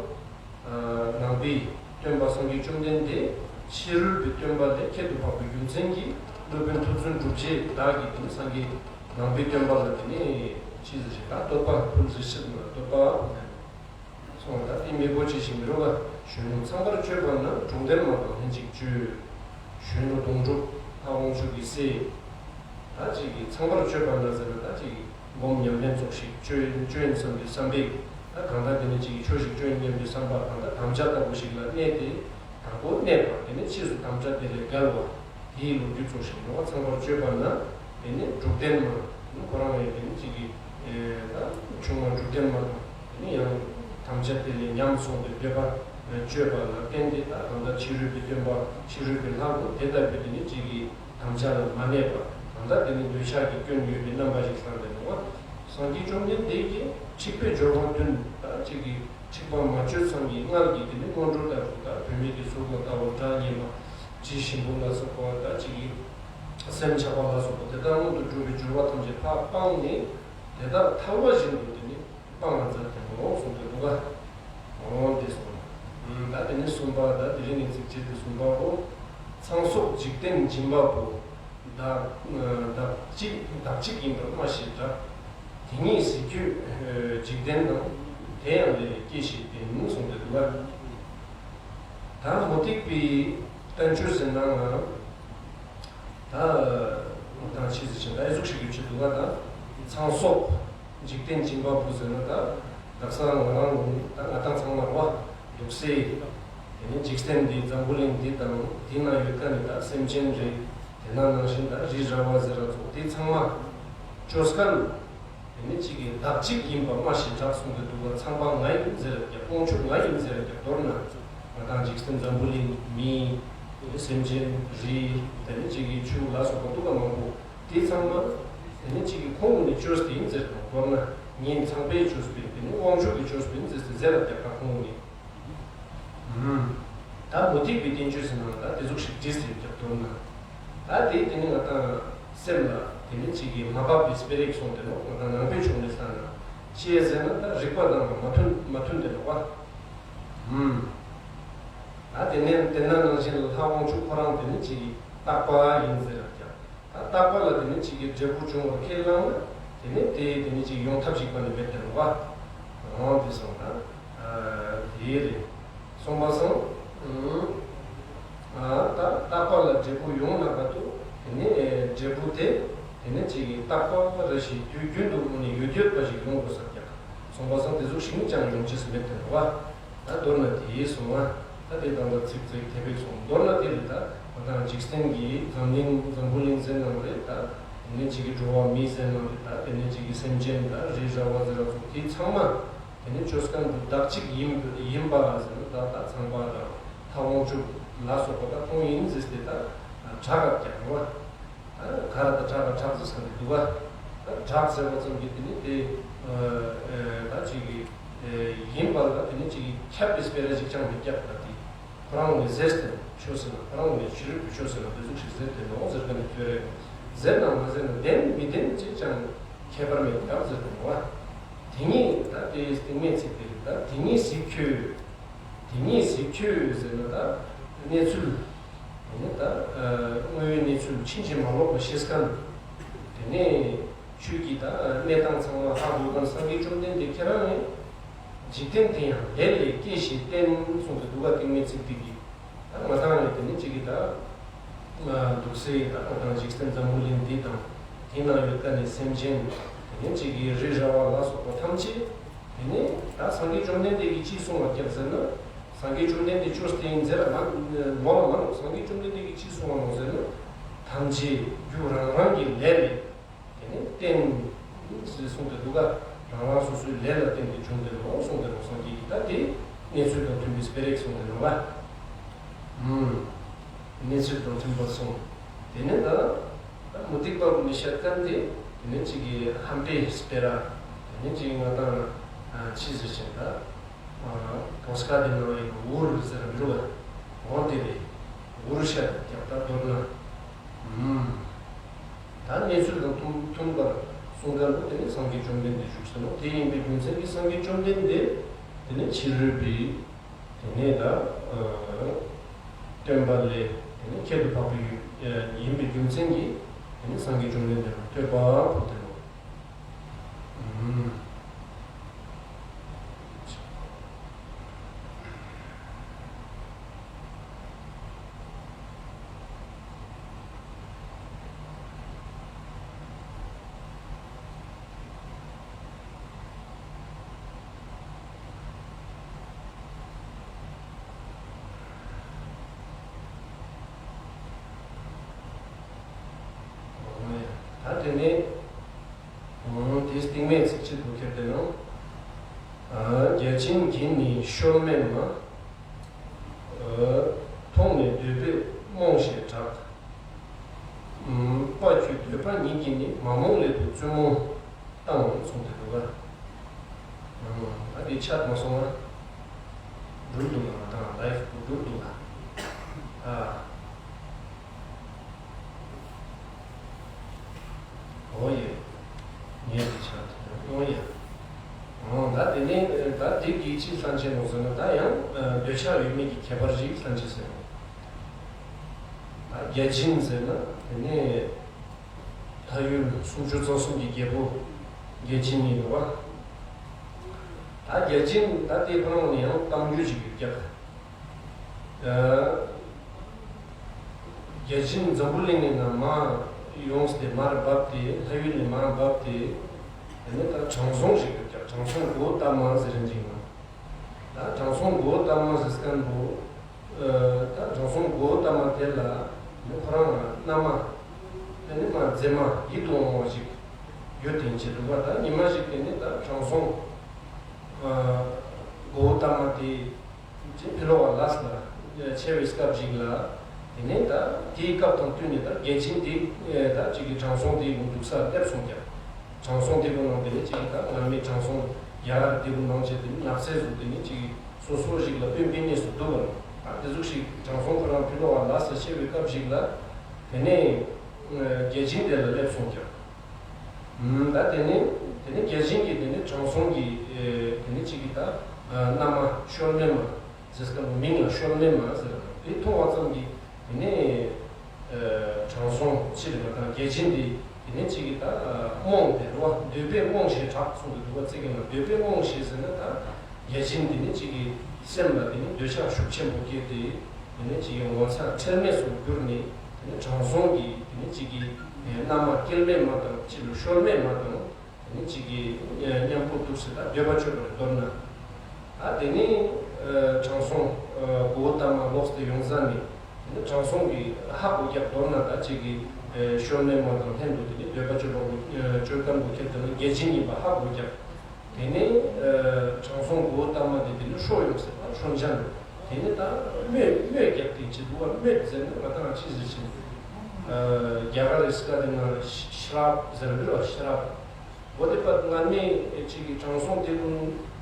ནང་པའི་སྟོན་པ་སངས་རྒྱས་བཅོམ་ལྡན་འདས་ཕྱི་རོལ་པའི་སྟོན་པ་ལས་ཁྱད་དུ་འཕགས་པའི་རྒྱུ་མཚན་གྱིས་སློབ་དཔོན་མཐོ་བཙུན་གྲུབ་རྗེ་བདག་གིས་དེ་ནི་སངས་རྒྱས་ནང་པའི་སྟོན་པ་ལ་དེ་ནི་ཅི་ཟེར་ཞིག་ད་བསྟོད་པ་ཕུལ་ཟེར་ཞིག་མ་བསྟོད་པ། སོང་ད་དེ་མི་གོ་ཅི་ཞིག་མི་རུང་བ། གཞོན་ནུ་ཚངས་པར་སྤྱོད་པ་ན་དྲུག་ལྡན་མ་དང་ལྷན་ཅིག་སྤྱོད། གཞོན་ནུ་དོང་གྲུབ་ལྷ་དབང་ཕྱུག་གི་སྲས། ད་ཅིག་གིས་ཚངས་པར་སྤྱོད་པ་ན་ཟེར་ན་ད་ཅིག་གིས་སྒོམ་ཉམས་ལེན་ཙོགས་ཤིག་སྤྱོད་སྤྱོད་ཡིན་བསམ་པའི་བསམ་པས། ད་གང་ལྟར་དེ་ནི་ཅིག་གིས་ཆོས་ཤིག་སྤྱོད་ཡིན་སྙམ་པའི་བསམ་པ་གང་ལྟར་དམ་བཅའ་ལྟ་བུ་ཞིག་ལ་གནས་ཏེ། དང་པོ་གནས་པ་དེ་ནི་ཕྱིས་སུ་དམ་བཅའ་དེ་ལས་འགལ་བ། དེའི་ལོ་རྒྱུས་ཚོ་ཞིག་ཡོང་བ་ཚངས་པར་སྤྱོད་པ་ན། དེ་ནི་དྲུག་ལྡན་མ། ཁོ་རང་ཡང་དེ་ནི་གཅིག་གིས། ད་ཆུང་མ་དྲུག་ལྡན་མ་དང་། དེ་ནི་ཡང་དམ་བཅའ་དེ་ལས་ཉམས་སོང་སྟེ་འདོད་པ་སྤྱོད་པ་ལ་བརྟེན་ཏེ་ད་གང་ལྟར་ཕྱི་རོལ་པའི་སྟོན་པ་ཕྱི་རོལ་པའི་ལྷ་ཀུན་དེ་ལྟ་བུའི་དེ་ནི་གཅིག་གིས་དམ་བཅའ་ལ་མ་གནས་པ་གང་ལྟར་དེ་ནི་འདོད་ཆགས་ཀྱི་སྐྱོན་ཡོད་པའི་རྣམ་པ་ཞིག་བསམ་པའི་ནང་བ། སངས་རྒྱས་བཅོམ་ལྡན་འདས་ཀྱིས་འཁྲིག་པའི་སྦྱོར་བ་བདུན་ད་གཅིག་གིས། འཁྲིག་པ་མ་སྤྱོད་ཙམ་གྱི་མངལ་གྱི་དེ་ནི་སྔོན་འགྲོ་ལྟ་བུ་དང་བུད་མེད་ཀྱི་གཟུགས་ལ་ལྟ་བ་སྒྲ་སྙན་པ། དྲི་ཞིམ་པོ་ལ་སོགས་པ་དང་གཅིག་གི་སེམས་ཆགས་པ་ལ་སོགས་པ་དེ་དག་སྔོན་དུ་འགྲོ་བའི་སྦྱོར་བ་ཐམས་ཅད་ཕར་སྤངས་ནས། དེ་དག་ཐལ་བ་བཞིན་དུ་དེ་ནི་སྤང་ལ་མཛད་དེ་འོང་གསུངས་ཏེ་འདུག་ག་འོང་དེ་གསུངས། ད་དེ་ནི་གསུམ་པ། ད་དེ་རིང་གི་ཚིགས་བཅད་དེ་གསུམ་པའོ། ཚངས་སོགས་འཇིག་རྟེན་སྦྱིན་པ་པོ། བདག་བདག་གཅིག་བདག་གཅིག་ཡིན་པར་སྨྲ་ཞེས་གྲགས། དེ་ཉིད་གཟིགས་ཁྱོད་འཇིག་རྟེན་དང་། དེ་ཡང་ལས་སྐྱེས་ཞེས་བསྟན་གསུངས་ཏེ་འདུག་ག་ད་མུ་སྟེགས་པའི་བསྟན་བཅོས་ཟེར་ན་ང་ད་ང་དང་ཆེས་ཟེར་ཆེན་ད་ཨེ་ཟུག་ཞིག་ཡོད་ཆེད་འདུག་ག་ད་ཚངས་སོགས་འཇིག་རྟེན་སྦྱིན་པ་པོ་ཟེར་ན་ད་དག་ས་ང་རང་ད་ང་དང་ཚང་མ་རེད་བ། འདུག་སེ། དེ་ནས་འཇིག་རྟེན་འདི་འཛམ་བུ་གླིང་འདི་དང་དེ་ན་ཡོད་མཁན་ནི་ད་སེམས་ཅན་རེད། དེ་ན་ནང་བཞིན་ད་རི་ར་བ་ཟེར་ར་ཚོ་དེ་ཚང་མ་བཅོས་མཁན། དེ་ནས་གཅིག་གིས་བདག་གཅིག་ཡིན་པ་སྨྲ་ཞེས་གྲགས་གསུངས་ཏེ་འདུག་ག་ཚངས་པ་ང་ཡིན་ཟེར་ར་ཀྱང་དབང་ཕྱུག་ང་ཡིན་ཟེར་ར་ཀྱང་མདོར་ན་ང་དང་འཇིག་རྟེན་འཛམ་བུ་གླིང་མི་སེམས་ཅན་རི་དེ་ནས་གཅིག་གིས་ཆུ་ལ་སོགས་པ་འདུག་ག་མང་པོ་དེ་ཚང་མ་དེ་ནས་གཅིག་གིས་ཁོང་ནས་བཅོས་ཏེ་ཡིན་ཟེར་དང་མདོར་ན་ངས་ཚངས་པས་བཅོས་པའི་དེ་ནས་དབང་ཕྱུག་གིས་བཅོས་པ་ཡིན་ཟེར་ཏེ་ཟེར་ར་ཀྱང་ཁོང་ནས། ད་མུ་སྟེགས་པའི་བསྟན་བཅོས་ཟེར་ན་ད་དེ་ཟུག་ཞིག་བྲིས་ཟེར་ཀྱང་མདོར་ན། ད་དེ་དེ་ནི་ང་དང་སེམས་ལ་དེ་ནི་གཅིག་གིས་མ་བབས་པའི་སྤེ་ར་ཞིག་སོང་དེ་ནོ་ང་དང་ནང་པའི་ཕྱོགས་ནས་ལྟ་ན་ཅི་ཡས་ཟེར་ན་ད་རིགས་པ་དང་མ་མཐུན་མ་མཐུན་དེ་ནོ་བ། ད་དེ་ནས་དེ་ན་ནང་བཞིན་ལྷ་དབང་ཕྱུག་ཁོ་རང་དེ་ནི་གཅིག་གིས་བཏགས་པ་ཡིན་ཟེར་ཀྱང་། ད་བཏགས་པ་ལ་དེ་ནི་གཅིག་གི་འབྲས་བུ་འབྱུང་བར་ཁས་བླངས་ན་དེ་ནི་དེ་དེ་ནི་གཅིག་ཡོང་ཐབས་ཤིག་པ་ནི་མེད་དེ་རུང་བ། འོང་དེ་སོང་ན་དེ་རེད། སོང་པ་སང་ད་བཏགས་པ་ལ་འབྲས་བུ་ཡོང་ན་ག་དུ་དེ་ནི་འབྲས་བུ་དེ་དེ་ནི་གཅིག་གི་བཏགས་པ་རེ་ཞིག་དུས་རྒྱུན་དུ་དངོས་ནས་ཡོད་ཡོད་པ་ཞིག་ཡོང་དགོས་ས་ཀྱང་སོང་པ་སང་དེ་ཟུག་ཞིག་ནི་ཅང་ཡོང་ཅེས་མེད་དེ་རུང་བ། ད་མདོར་ན་དེ་ཡིས་སོང་ང་། ད་དེ་དང་ད་ཚིག་ཚིག་དེ་བས་སོང་མདོར་ན་དེ་རེད་ད། ང་དང་འཇིག་རྟེན་གྱི་འཛམ་གླིང་འཛམ་བུ་གླིང་ཟེར་ནང་རེད་ད། དེ་ནས་གཅིག་གི་འགྲོ་བ་མི་ཟེར་ནང་རེད་ད། དེ་ནས་གཅིག་གི་སེམས་ཅན་ད་རི་ར་བ་ཟེར་ར་ཚོ་དེ་ཚང་མ། དེ་ནས་བཅོས་མཁན་དུ་བདག་གཅིག་ཡིན་ཡིན་པ་ཟེར་ན་ད་ད་ཚངས་པ་དང་ལྷ་དབང་ཕྱུག་ལ་སོགས་པ་ད་ཁོང་ཡིན་ཟེར་ཏེ་ད་གྲགས་ཀ་རྒྱག་རོགས། ག་ར་ད་གྲགས་ལ་གྲགས་ཟེར་ས་འདི་འདུག་ག་ད་གྲགས་ཟེར་བ་ཙམ་གྱིས་དེ་ནི་དེ་ད་ཅིག་གི་ཡིན་པ་ལ་དེ་ནི་ཅིག་གི་ཁྱབ་པའི་སྤེ་ར་ཞིག་ཅང་མི་རྒྱག་ད་དེ་ཁོ་རང་ངོས་ཟེར་ཏེ་ཆོས་ཟེར་ན་ཁོ་རང་ངོས་ཕྱི་རོལ་གྱི་ཆོས་ཟེར་ན་དེ་ཟུག་ཞིག་ཟེར་ཏེ་ནོ་ཟེར་ག་ནི་ཐོས་རེད། ཟེར་ན་མ་ཟེར་ན་བདེན་མི་བདེན་ཅིག་ཅང་ཁྱད་པར་མེད་ག་ཟེར་ཏེ་ནོ་བ། དེ་ཉིད་ད་དེ་སྟིང་མའི་ཚིག་དེ་རེད་ད་དེ་ཉིད་གཟིགས་ཁྱོད། དེ་ཉིད་གཟིགས་ཁྱོད་ཟེར་ན་ད་གནས་ཚུལ། དེ་ནས་ད་དངོས་ཡོད་གནས་ཚུལ་ཕྱིན་ཅི་མ་ལོག་པ་ཤེས་མཁན། དེ་ནས་ཆོས་ཀྱི་ད་གནས་སྟངས་ཚང་མ་ཧ་གོ་མཁན་སངས་རྒྱས་བཅོམ་ལྡན་འདས་ཁྱེད་རང་ནས་འཇིག་རྟེན་དེ་ཡང་ལས་ལས་སྐྱེས་ཞེས་བསྟན་གསུངས་ཏེ་འདུག་ག་སྟིང་མའི་ཚིག་དེ་གིས་ད་ང་དང་ནས་དེ་ནས་གཅིག་གིས་ད་འདུག་སེ་ད་ང་དང་འཇིག་རྟེན་འཛམ་བུ་གླིང་འདི་དང་དེ་ན་ཡོད་མཁན་ནི་སེམས་ཅན་དེ་ནས་གཅིག་གིས་རི་ར་བ་ལ་སོགས་པ་ཐམས་ཅད། དེ་ནས་ད་སངས་རྒྱས་བཅོམ་ལྡན་འདས་ཀྱིས་ཅི་གསུངས་པ་ཀྱང་ཟེར་ན། སངས་རྒྱས་བཅོམ་ལྡན་འདས་བཅོས་ཏེ་ཡིན་ཟེར་ལ་མ་ལོ་ལ་མ་ནོ་སངས་རྒྱས་བཅོམ་ལྡན་འདས་ཀྱིས་ཅི་གསུངས་པ་ནོ་ཟེར་ན། ཐམས་ཅད་རྒྱུ་རང་རང་གི་ལས་ལས། དེ་ནས་བརྟེན་ཟེར་གསུངས་ཏེ་འདུག་ག་རང་རང་སོ་སོའི་ལས་ལ་བརྟེན་ཏེ་བྱུང་སྟེ་ནོ་གསུངས་ཏེ་ནོ་སངས་རྒྱས་ཀྱིས་ད་དེ་གནས་ཚུལ་དང་མཐུན་པའི་སྤེ་ར་ཞིག་གསུངས་ཏེ་ནོ་བ། ཨུམ། གནས་ཚུལ་དང་མཐུན་པར་གསུངས། དེ་ནས་ད། ད་མུ་སྟེགས་པ་པོ་ནི་བཤད་མཁན་དེ། དེ་ནས་གཅིག་གི་ཧམ་པའི་སྤེ་ར། དེ་ནས་གཅིག་ང་དང་ཕྱི་ཟེར་ཞིང་ད། ཕོ་སྐ་དེ་ནང་ཡིན་འུར་ཟེར་འགྲོ་བ། འོང་དེ་རེད། འུར་ཤ་རྒྱབ་ད་མདོར་ན། ཨུམ། ད་གནས་ཚུལ་དང་མཐུན་མཐུན་པར་གསུང་མཁན་པོ་དེ་ནས་སངས་རྒྱས་བཅོམ་ལྡན་འདས་བཞུགས་ཟེར་ནོ་དེ་ཡིན་པའི་རྒྱུ་མཚན་གྱིས་སངས་རྒྱས་བཅོམ་ལྡན་འདས་དེ་ནས་ཕྱི་རོལ་པའི། དེ་ནས་ད། སྟོན་པ་ལས་དེ་ནས་ཁྱད་དུ་འཕགས་པའི་ཡུལ་ཡིན་པའི་རྒྱུ་མཚན་གྱིས་དེ་ནས་སངས་རྒྱས་བཅོམ་ལྡན་འདས་ལ་བསྟོད་པ་ཕུལ་ཏེ་ནོ། ད་དེ་ནས་དེ་སྟིང་མའི་ཚིགས་བཅད་དུ་ཁྱེར་ཏེ་ནོ། བརྒྱ་བྱིན་གྱིས་ནི་བཤོལ་མེད་མ། མཐོང་ནས་འདོད་པས་རྨོངས་ཞེས་གྲགས། དཔའ་ཁྱོད་འདོད་པ་ཉིད་ཀྱིས་ནི། མ་རྨོངས་སླད་དུ་བཙུན་མོ་བཏང་གསུངས་ཏེ་འདུག་ག་ད་འདི་ཆད་མ་སོང་ང་། འགྲུབ་འདུག་ག་ང་དང་ལའིབ་འགྲུབ་འདུག་ག་ཨ། ཨོ་ཡེ། ངས་འདི་ཆད་དེ། ད་དེ་ནས་ད་དེ་གི་ཅི་ལྷན་སྐྱེས་ནོ་ཟེར་ན། ད་ཡང་འདོད་ཆགས་ཡོད་མེད་ཀྱི་ཁྱད་པར་ཞིག་ལྷན་སྐྱེས་ཟེར་ནོ། ད་བརྒྱ་བྱིན་ཟེར་ན་དེ་ནས་ལྷ་ཡུལ་སུམ་ཅུ་རྩ་གསུམ་གྱི་རྒྱལ་པོ་བརྒྱ་བྱིན་ཡིན་ནོ་བ། ད་བརྒྱ་བྱིན་ད་དེ་ཁོ་རང་ནས་ཡང་གཏམ་རྒྱུད་ཅིག་ཡོད་ཀྱག་ཨ། བརྒྱ་བྱིན་འཛམ་བུ་གླིང་ནས་ན་མར་ཡོངས་ཏེ་མར་བབས་ཏེ། ལྷ་ཡུལ་ནས་མར་བབས་ཏེ། དེ་ནས་ད་དྲང་སྲོང་ཞིག་ཡོད་ཀྱག་དྲང་སྲོང་གོའུ་ཏ་མ་ཟེར་རིན་ཅིག་ན། ད་དྲང་སྲོང་གོའུ་ཏ་མ་ཟེར་མཁན་པོ། ཨ། ད་དྲང་སྲོང་གོའུ་ཏ་མ་དེ་ལ་ནི་ཁོ་རང་མནའ་མ། དེ་ནི་མ་མཛེས་མ་ཡིད་དུ་འོང་བ་ཞིག་ཡོད་དེ་ཡིན་ཅེས་འདུག་པ། ད་ཉི་མ་ཞིག་དེ་ནི་ད་དྲང་སྲོང་ཨ། གོའུ་ཏ་མ་དེ། ཅེས་ཕི་ལོ་ཝ་ལ་ལ་འཆད་པའི་སྐབས་ཤིག་ལ། དེ་ནས་ད་དེའི་སྐབས་དང་བསྟུན་ནས་ད་བརྒྱ་བྱིན་དེ་ད་ཅིག་གི་དྲང་སྲོང་དེའི་འདུག་སར་སླེབས་སོང་ཀྱག་དྲང་སྲོང་དེ་གི་ནང་དེ་ནས་ཅིག་གི་ད་ང་མི་དྲང་སྲོང་རྒྱ་གར་དེ་གི་ནང་བྱས་དེ་ནས་ནགས་ཚལ་བཟོ་དེ་ནས་ཅིག་གི་སོ་སོ་ཞིག་ལ་དབེན་པའི་གནས་སུ་འདུག་བ། ད་དེ་ཟུག་ཞིག་དྲང་སྲོང་ཁོ་རང་ཕི་ལོ་ཝ་ལ་ལ་འཆད་པའི་སྐབས་ཤིག་ལ། དེ་ནས་བརྒྱ་བྱིན་དེ་ལ་སླེབས་སོང་ཀྱག་ད་དེ་ནས་དེ་ནས་བརྒྱ་བྱིན་གྱིས་དེ་ནས་དྲང་སྲོང་གི་དེ་ནས་ཅིག་གི་ད་མནའ་མ་ཤོར་མེད་མ། ཟེར་སྐབས་མིང་ལ་ཤོར་མེད་མ་ཟེར་བ་དེ་མཐོང་བ་ཙམ་གྱིས། དེ་ནས་ཨ། དྲང་སྲོང་ཕྱིར་ང་དང་བརྒྱ་བྱིན་འདི་དེ་ནས་གཅིག་གིས་ད་རྨོངས་ཏེ་རེད་བ། འདོད་པས་རྨོངས་ཞེས་གྲགས་གསུངས་ཏེ་འདུག་པ། ཚིག་གི་ནང་འདོད་པས་རྨོངས་ཞེས་ཟེར་ན། ད་བརྒྱ་བྱིན་འདི་ནི་གཅིག་གི་སེམས་ལ་དེ་ནི་འདོད་ཆགས་ཤུགས་ཆེན་པོ་སྐྱེས་ཏེ། དེ་ནི་གཅིག་གི་ངོ་ཚ་ཁྲེལ་མེད་སུ་གྱུར་ནས། དེ་ནི་དྲང་སྲོང་གིས་དེ་ནི་གཅིག་གི་མནའ་མ་སྐྱེལ་མེད་མ་དང་། ཕྱིར་ལ་ཤོར་མེད་མ་དང་། དེ་ནི་གཅིག་གིས་མཉམ་པོ་འདུག་ཟེར། ད་འདོད་པ་སྤྱོད་པར་མདོར་ན། ད་དེ་ནི་ཨ། དྲང་སྲོང་ཨ། གོའུ་ཏ་མ་ལོག་སྟེ་ཡོང་ས་ནས། དེ་ནི་དྲང་སྲོང་གིས་ཧ་གོ་ཀྱག་མདོར་ན་ད་གཅིག་གིས་ཨ། ཤོར་མེད་མ་དང་ལྷན་དུ་དེ་ནི་འདོད་པ་སྤྱོད་པ་པོ་ཨ། སྤྱོད་མཁན་པོ་ཁྱེད་དེ་ནི་བརྒྱ་བྱིན་ཡིན་པ་ཧ་གོ་ཀྱག་དེ་ནི་ཨ། དྲང་སྲོང་གོའུ་ཏ་མ་དེ་དེ་ནི་ཧྲོ་ཡོང་ཟེར་བ། ཧྲོ་འཇམ་དེ་ནི་ད་རྨོས་རྨོས་རྒྱབ་སྟེ་བྱེད་འདུག་པ། རྨོས་ཟེར་ན་ང་དང་ཅི་ཟེར་ཆེན། ཨ། རྒྱ་གར་རི་སི་ཀ་དེ་ན་ཤ་རབ་ཟེར་འདུག་པ། ཤ་རབ། འོ་དེ་པ་སྔ་མའི་གཅིག་གི་དྲང་སྲོང་དེ་ཀུན་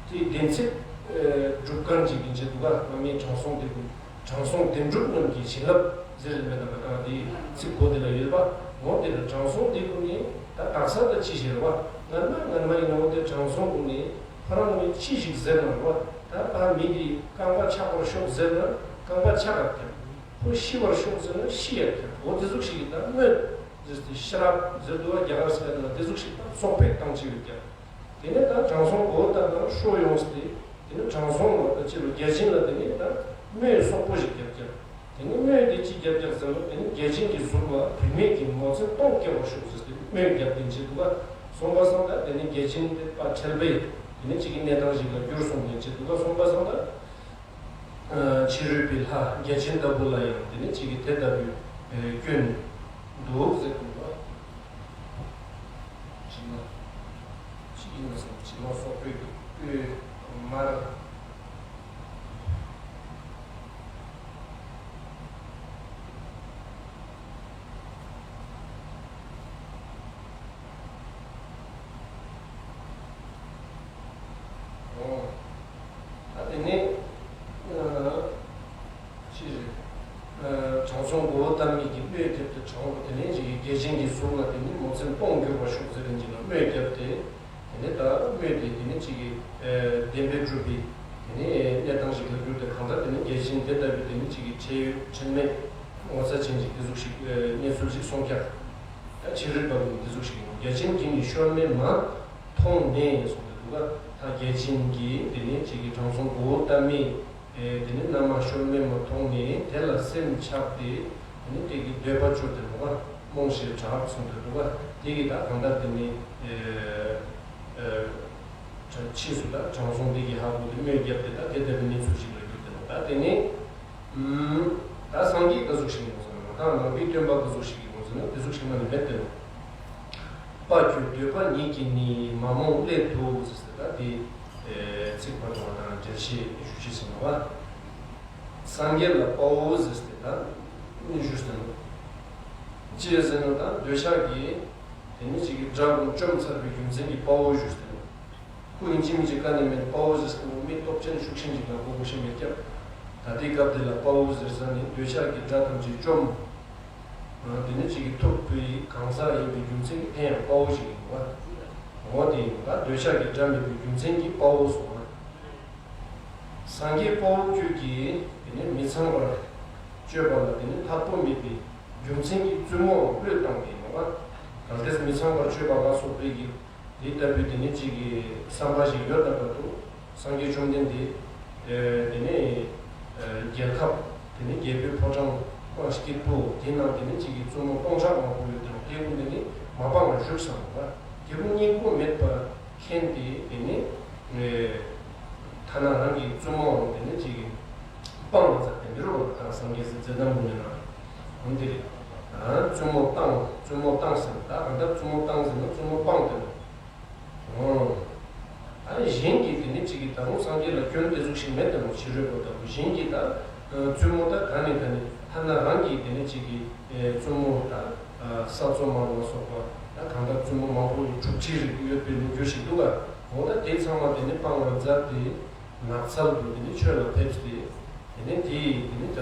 དེའི་བདེན་ཚིག་སྒྲུབ་མཁན་ཅིག་ཡིན་ཅེས་འདུག་ག་སྔ་མའི་དྲང་སྲོང་དེ་ཀུན་དྲང་སྲོང་བདེན་གྲུབ་རྣམས་ཀྱི་བྱིན་རླབས་ཟེར་མེད་དམ་པ་དང་། དེའི་ཚིག་གོ་དེ་ལ་ཡོད་པ། འོ་དེ་ལ་དྲང་སྲོང་དེ་ཀུན་ནི་ད་དག་ས་ད་ཅི་ཞེས་རེད་བ། སྔ་མ་སྔ་མ་ཡིན་ན་འོ་དེ་དྲང་སྲོང་ཀུན་ནི་ཁོ་རང་ནི་ཅི་ཞིག་ཟེར་ན་རེད་བ། ད་ཕ་མི་གི་རྐང་པ་ཆག་པར་ཤོག་ཟེར་ན་རྐང་པ་ཆག་ག་ཀྱང་། ཁོ་ཤི་བར་ཤོག་ཟེར་ན་ཤི་ཡ་ཀྱང་། འོ་དེ་ཟུག་ཞིག་གི་ད་སྨོས། ཟེར་ཏེ་ཤ་རབ་ཟེར་འདུག་པ། རྒྱ་གར་སྐད་ནང་དེ་ཟུག་ཞིག་ད་སོག་པོས་བཏང་ཅི་ཡོད་ཀྱང་། དེ་ནས་ད་དྲང་སྲོང་གོའུ་ཏ་མ་ཧྲོ་ཡོངས་ཏེ། དེ་ནས་དྲང་སྲོང་ལ་ད་ཅི་ལོ་བརྒྱ་བྱིན་ལ་དེ་ནས་ད་སྨོས་སོག་པོ་ཞིག་བརྒྱབ་ཀྱང་། དེ་ནས་སྨོས་དེ་ཅི་བརྒྱབ་ཀྱང་ཟེར་ན། དེ་ནས་བརྒྱ་བྱིན་གྱི་གཟུགས་ལ་བུད་མེད་ཀྱི་མོ་མཚན་སྟོང་སྐྱེ་བར་ཤོག་ཟེར་ཏེ་སྨོས་བརྒྱབ་སྟེ་བྱེད་འདུག་པ། སོང་པ་སང་ད་དེ་ནས་བརྒྱ་བྱིན་དེ་པ་ཁྲེལ་བས་དེ་ནས་ཅིག་གི་གནས་སྟངས་ཤིག་ལ་འགྱུར་སོང་ནས་བྱེད་འདུག་པ། སོང་པ་སང་ད། ཕྱི་རོལ་པའི་ལྷ་བརྒྱ་བྱིན་ལྟ་བུ་ལ་ཡང་དེ་ནི་གཅིག་གིས་དེ་ལྟ་བུའི་སྐྱོན་འདུག་ཟེར་དགོས་པ། ཕྱི་མ་ཕྱི་ཡིན་ན་སོང་། ཕྱི་མ་སོག་པོའི་སྤོས་དམར། ཨོ། ད་དེ་ནས་ཨ། ཅི་རེད། ཨ། དྲང་སྲོང་གོའུ་ཏ་མི་གིས་སྨོས་བརྒྱབ་སྟེ་དྲང་པོ་དེ་ནས་ཅིག་གི་བརྒྱ་བྱིན་གྱི་གཟུགས་ལ་དེ་ནས་མོ་མཚན་སྟོང་འགྱུར་བར་ཤོག་ཟེར་རིན་ཅིག་ན་སྨོས་བརྒྱབ་སྟེ། དེ་ནས་ད་སྨོས་དེ་དེ་ནས་ཅིག་གི་ཨ། བདེན་པས་གྲུབ་པའི་དེ་ནས་གནས་སྟངས་ཤིག་ལ་གྱུར་ཏེ། གང་ལྟར་དེ་ནས་བརྒྱ་བྱིན་དེ་ལྟ་བུའི་དེ་ནས་ཅིག་གི་ཁྲེལ་ཡོད་ཁྲེལ་མེད་ངོ་ཚ་ཅན་ཅིག་དེ་ཟུག་ཞིག་ཨ། གནས་ཚུལ་ཅིག་སོང་ཀྱང་། ད་ཕྱི་རོལ་པ་ཀུན་དེ་ཟུག་ཞིག་ཡིན་ནོ། བརྒྱ་བྱིན་གྱིས་ནི་ཤོར་མེད་མ་མཐོང་ནས་གསུངས་ཏེ་འདུག་ག་ད་བརྒྱ་བྱིན་གྱིས་དེ་ནས་ཅིག་གི་དྲང་སྲོང་གོའུ་ཏ་མའི་ཨེ། དེ་ནས་མནའ་མ་ཤོར་མེད་མ་མཐོང་ནས་དེ་ལ་སེམས་ཆགས་ཏེ། དེ་ནས་དེ་གི་འདོད་པ་སྤྱོད་དེ་འདུག་ག་རྨོངས་ཞེས་གྲགས་གསུངས་ཏེ་འདུག་ག་དེ་གི་ད་གང་ལྟར་དེ་ནས་ཨེ། ཨེ། ཕྱིས་སུ་ད་དྲང་སྲོང་དེ་གིས་ཧ་གོ་སྟེ་སྨོས་བརྒྱབ་སྟེ། ད་དེ་ལྟ་བུའི་གནས་ཚུལ་ཞིག་ལ་གྱུར་ཏེ་འདུག་ད་དེ་ནས་ཨུམ། ད་སངས་རྒྱས་ག་ཟུག་ཞིག་ཡིན་ནོ་ཟེར་ན། ད་ནང་པའི་སྟོན་པ་ག་ཟུག་ཞིག་ཡིན་ནོ་ཟེར་ན། དེ་ཟུག་ཞིག་མ་ནི་མེད་དེ་ནོ། དཔའ་ཁྱོད་འདོད་པ་ཉིད་ཀྱིས་ནི་མ་རྨོངས་སླད་དུ་ཟེར་ཟེར། ད་དེ་ཚིག་བར་དུ་བ་དང་འགྲེལ་བཤད་ཞུ་ཅི་ཟེར་ན་བ། སངས་རྒྱས་ལ་དཔའ་བོ་ཟེར་ཏེ་ད་ནི་ཞུ་ཟེར་ནོ། ཅི་ཟེར་ན་ད་འདོད་ཆགས་ཀྱིས་དེ་ནི་ཅིག་གི་དགྲ་ཀུན་བཅོམ་ཚར་བའི་རྒྱུ་མཚན་གྱིས་དཔའ་བོ་ཞུ་ཟེར་ནོ། ཁོ་ཡིན་གཅིག་མིན་གཅིག་ག་ནས་མིན་དཔའ་བོ་ཟེར་ཟེར་ནོ། མི་སྟོབས་ཆེན་ཤུགས་ཆེན་ཅིག་ལ་གོ་དགོས་ཤེས་མེད་ཀྱང་། ད་ལྟའི་སྐབས་འདི་ལ་དཔའ་བོ་ཟེར་ས་ནི་འདོད་ཆགས་ཀྱི་དགྲ་ཐམས་ཅད་བཅོམ། དེ་ནས་ཅིག་གི་ཐུབ་པའི་གང་ཟག་ཡིན་པའི་རྒྱུ་མཚན་གྱིས་ཕན་ཡང་དཔའ་བོ་ཞིག་ཡིན་པ། འོ་དེ་ཡིན་པ། འདོད་ཆགས་ཀྱི་དགྲ་མེད་པའི་རྒྱུ་མཚན་གྱིས་དཔའ་བོ་གསུངས་པ། སངས་རྒྱས་དཔའ་བོ་ཁྱོད་ཀྱིས་དེ་ནི་མི་ཚངས་པར་སྤྱོད་པ་ལ་དེ་ནི་ལྷག་པོ་མེད་པའི་རྒྱུ་མཚན་གྱིས་བཙུན་མོའང་བློས་བཏང་བས་ཡིན་པ། གལ་ཏེ་མི་ཚངས་པར་སྤྱོད་པ་ལ་སོགས་པའི་གི་དེ་ལྟ་བུའི་དེ་ནི་གཅིག་གི་བསམ་པ་ཞིག་ཡོད་ན་བར་དུ། སངས་རྒྱས་བཅོམ་ལྡན་འདས། ཨེ། དེ་ནས། ཨེ། རྒྱལ་ཁབ། དེ་ནས་རྒྱལ་པོའི་ཕོ་བྲང་། ཨ། སྐྱིད་པོ་དེ་ནང་དེ་ནས་གཅིག་གི་བཙུན་མོ་སྟོང་ཕྲག་མང་པོ་ཡོད་དེ། དེ་ཀུན་དེ་ནས་མ་སྤངས་པར་བཞུགས་སམ་པ། དེ་ཀུན་སྙིང་པོ་མེད་པར་མཁྱེན་ཏེ། དེ་ནས། ཨེ། ཐ་ན་རང་གི་བཙུན་མོའང་དེ་ནས་གཅིག་གི་སྤང་བ་མཛད་དེ་འདི་རུ་བ་དང་། སངས་རྒྱས་སི་མཛད་རྣམ་ཀུན་ནས་ན་འོན་ཏེ་རེད། ཨ། བཙུན་མོ་བཏང་། བཙུན་མོ་བཏང་ཟེར་ན་ད་གང་ལྟར་བཙུན་མོ་བཏང་ཟེར་ན་བཙུན་མོ་སྤངས་ཏེ་ནོ། ཨོ། ཨ་ནི་གཞན་གྱིས་དེ་ནི་གཅིག་གིས་ད་རུང་སངས་རྒྱས་ལ་སྐྱོན་དེ་ཟུག་ཞིག་མེད་དེ་མོ། ཕྱི་རོལ་པ་ལྟ་བུ་གཞན་གྱིས་ད་བཙུན་མོ་ད་ག་ནས་ག་ནས། ཐ་ན་རང་གིས་དེ་ནི་གཅིག་གིས་བཙུན་མོ་ད་ས་འཚོ་མ་ལ་སོགས་པ། ད་གང་ལྟར་བཙུན་མོ་མང་པོ་ཡི་དྲུག་ཁྲི་རིགས་ཡོད་པའི་ལོ་རྒྱུས་ཤིག་འདུག་ག་འོ་ད་དེ་ཚང་མ་དེ་ནི་སྤང་བར་མཛད་དེ། ནགས་ཚལ་དུ་དེ་ནི་ཆོས་ལ་ཕེབས་ཏེ། དེ་ནི་དེ་ཡི་དེ་ནི་ད་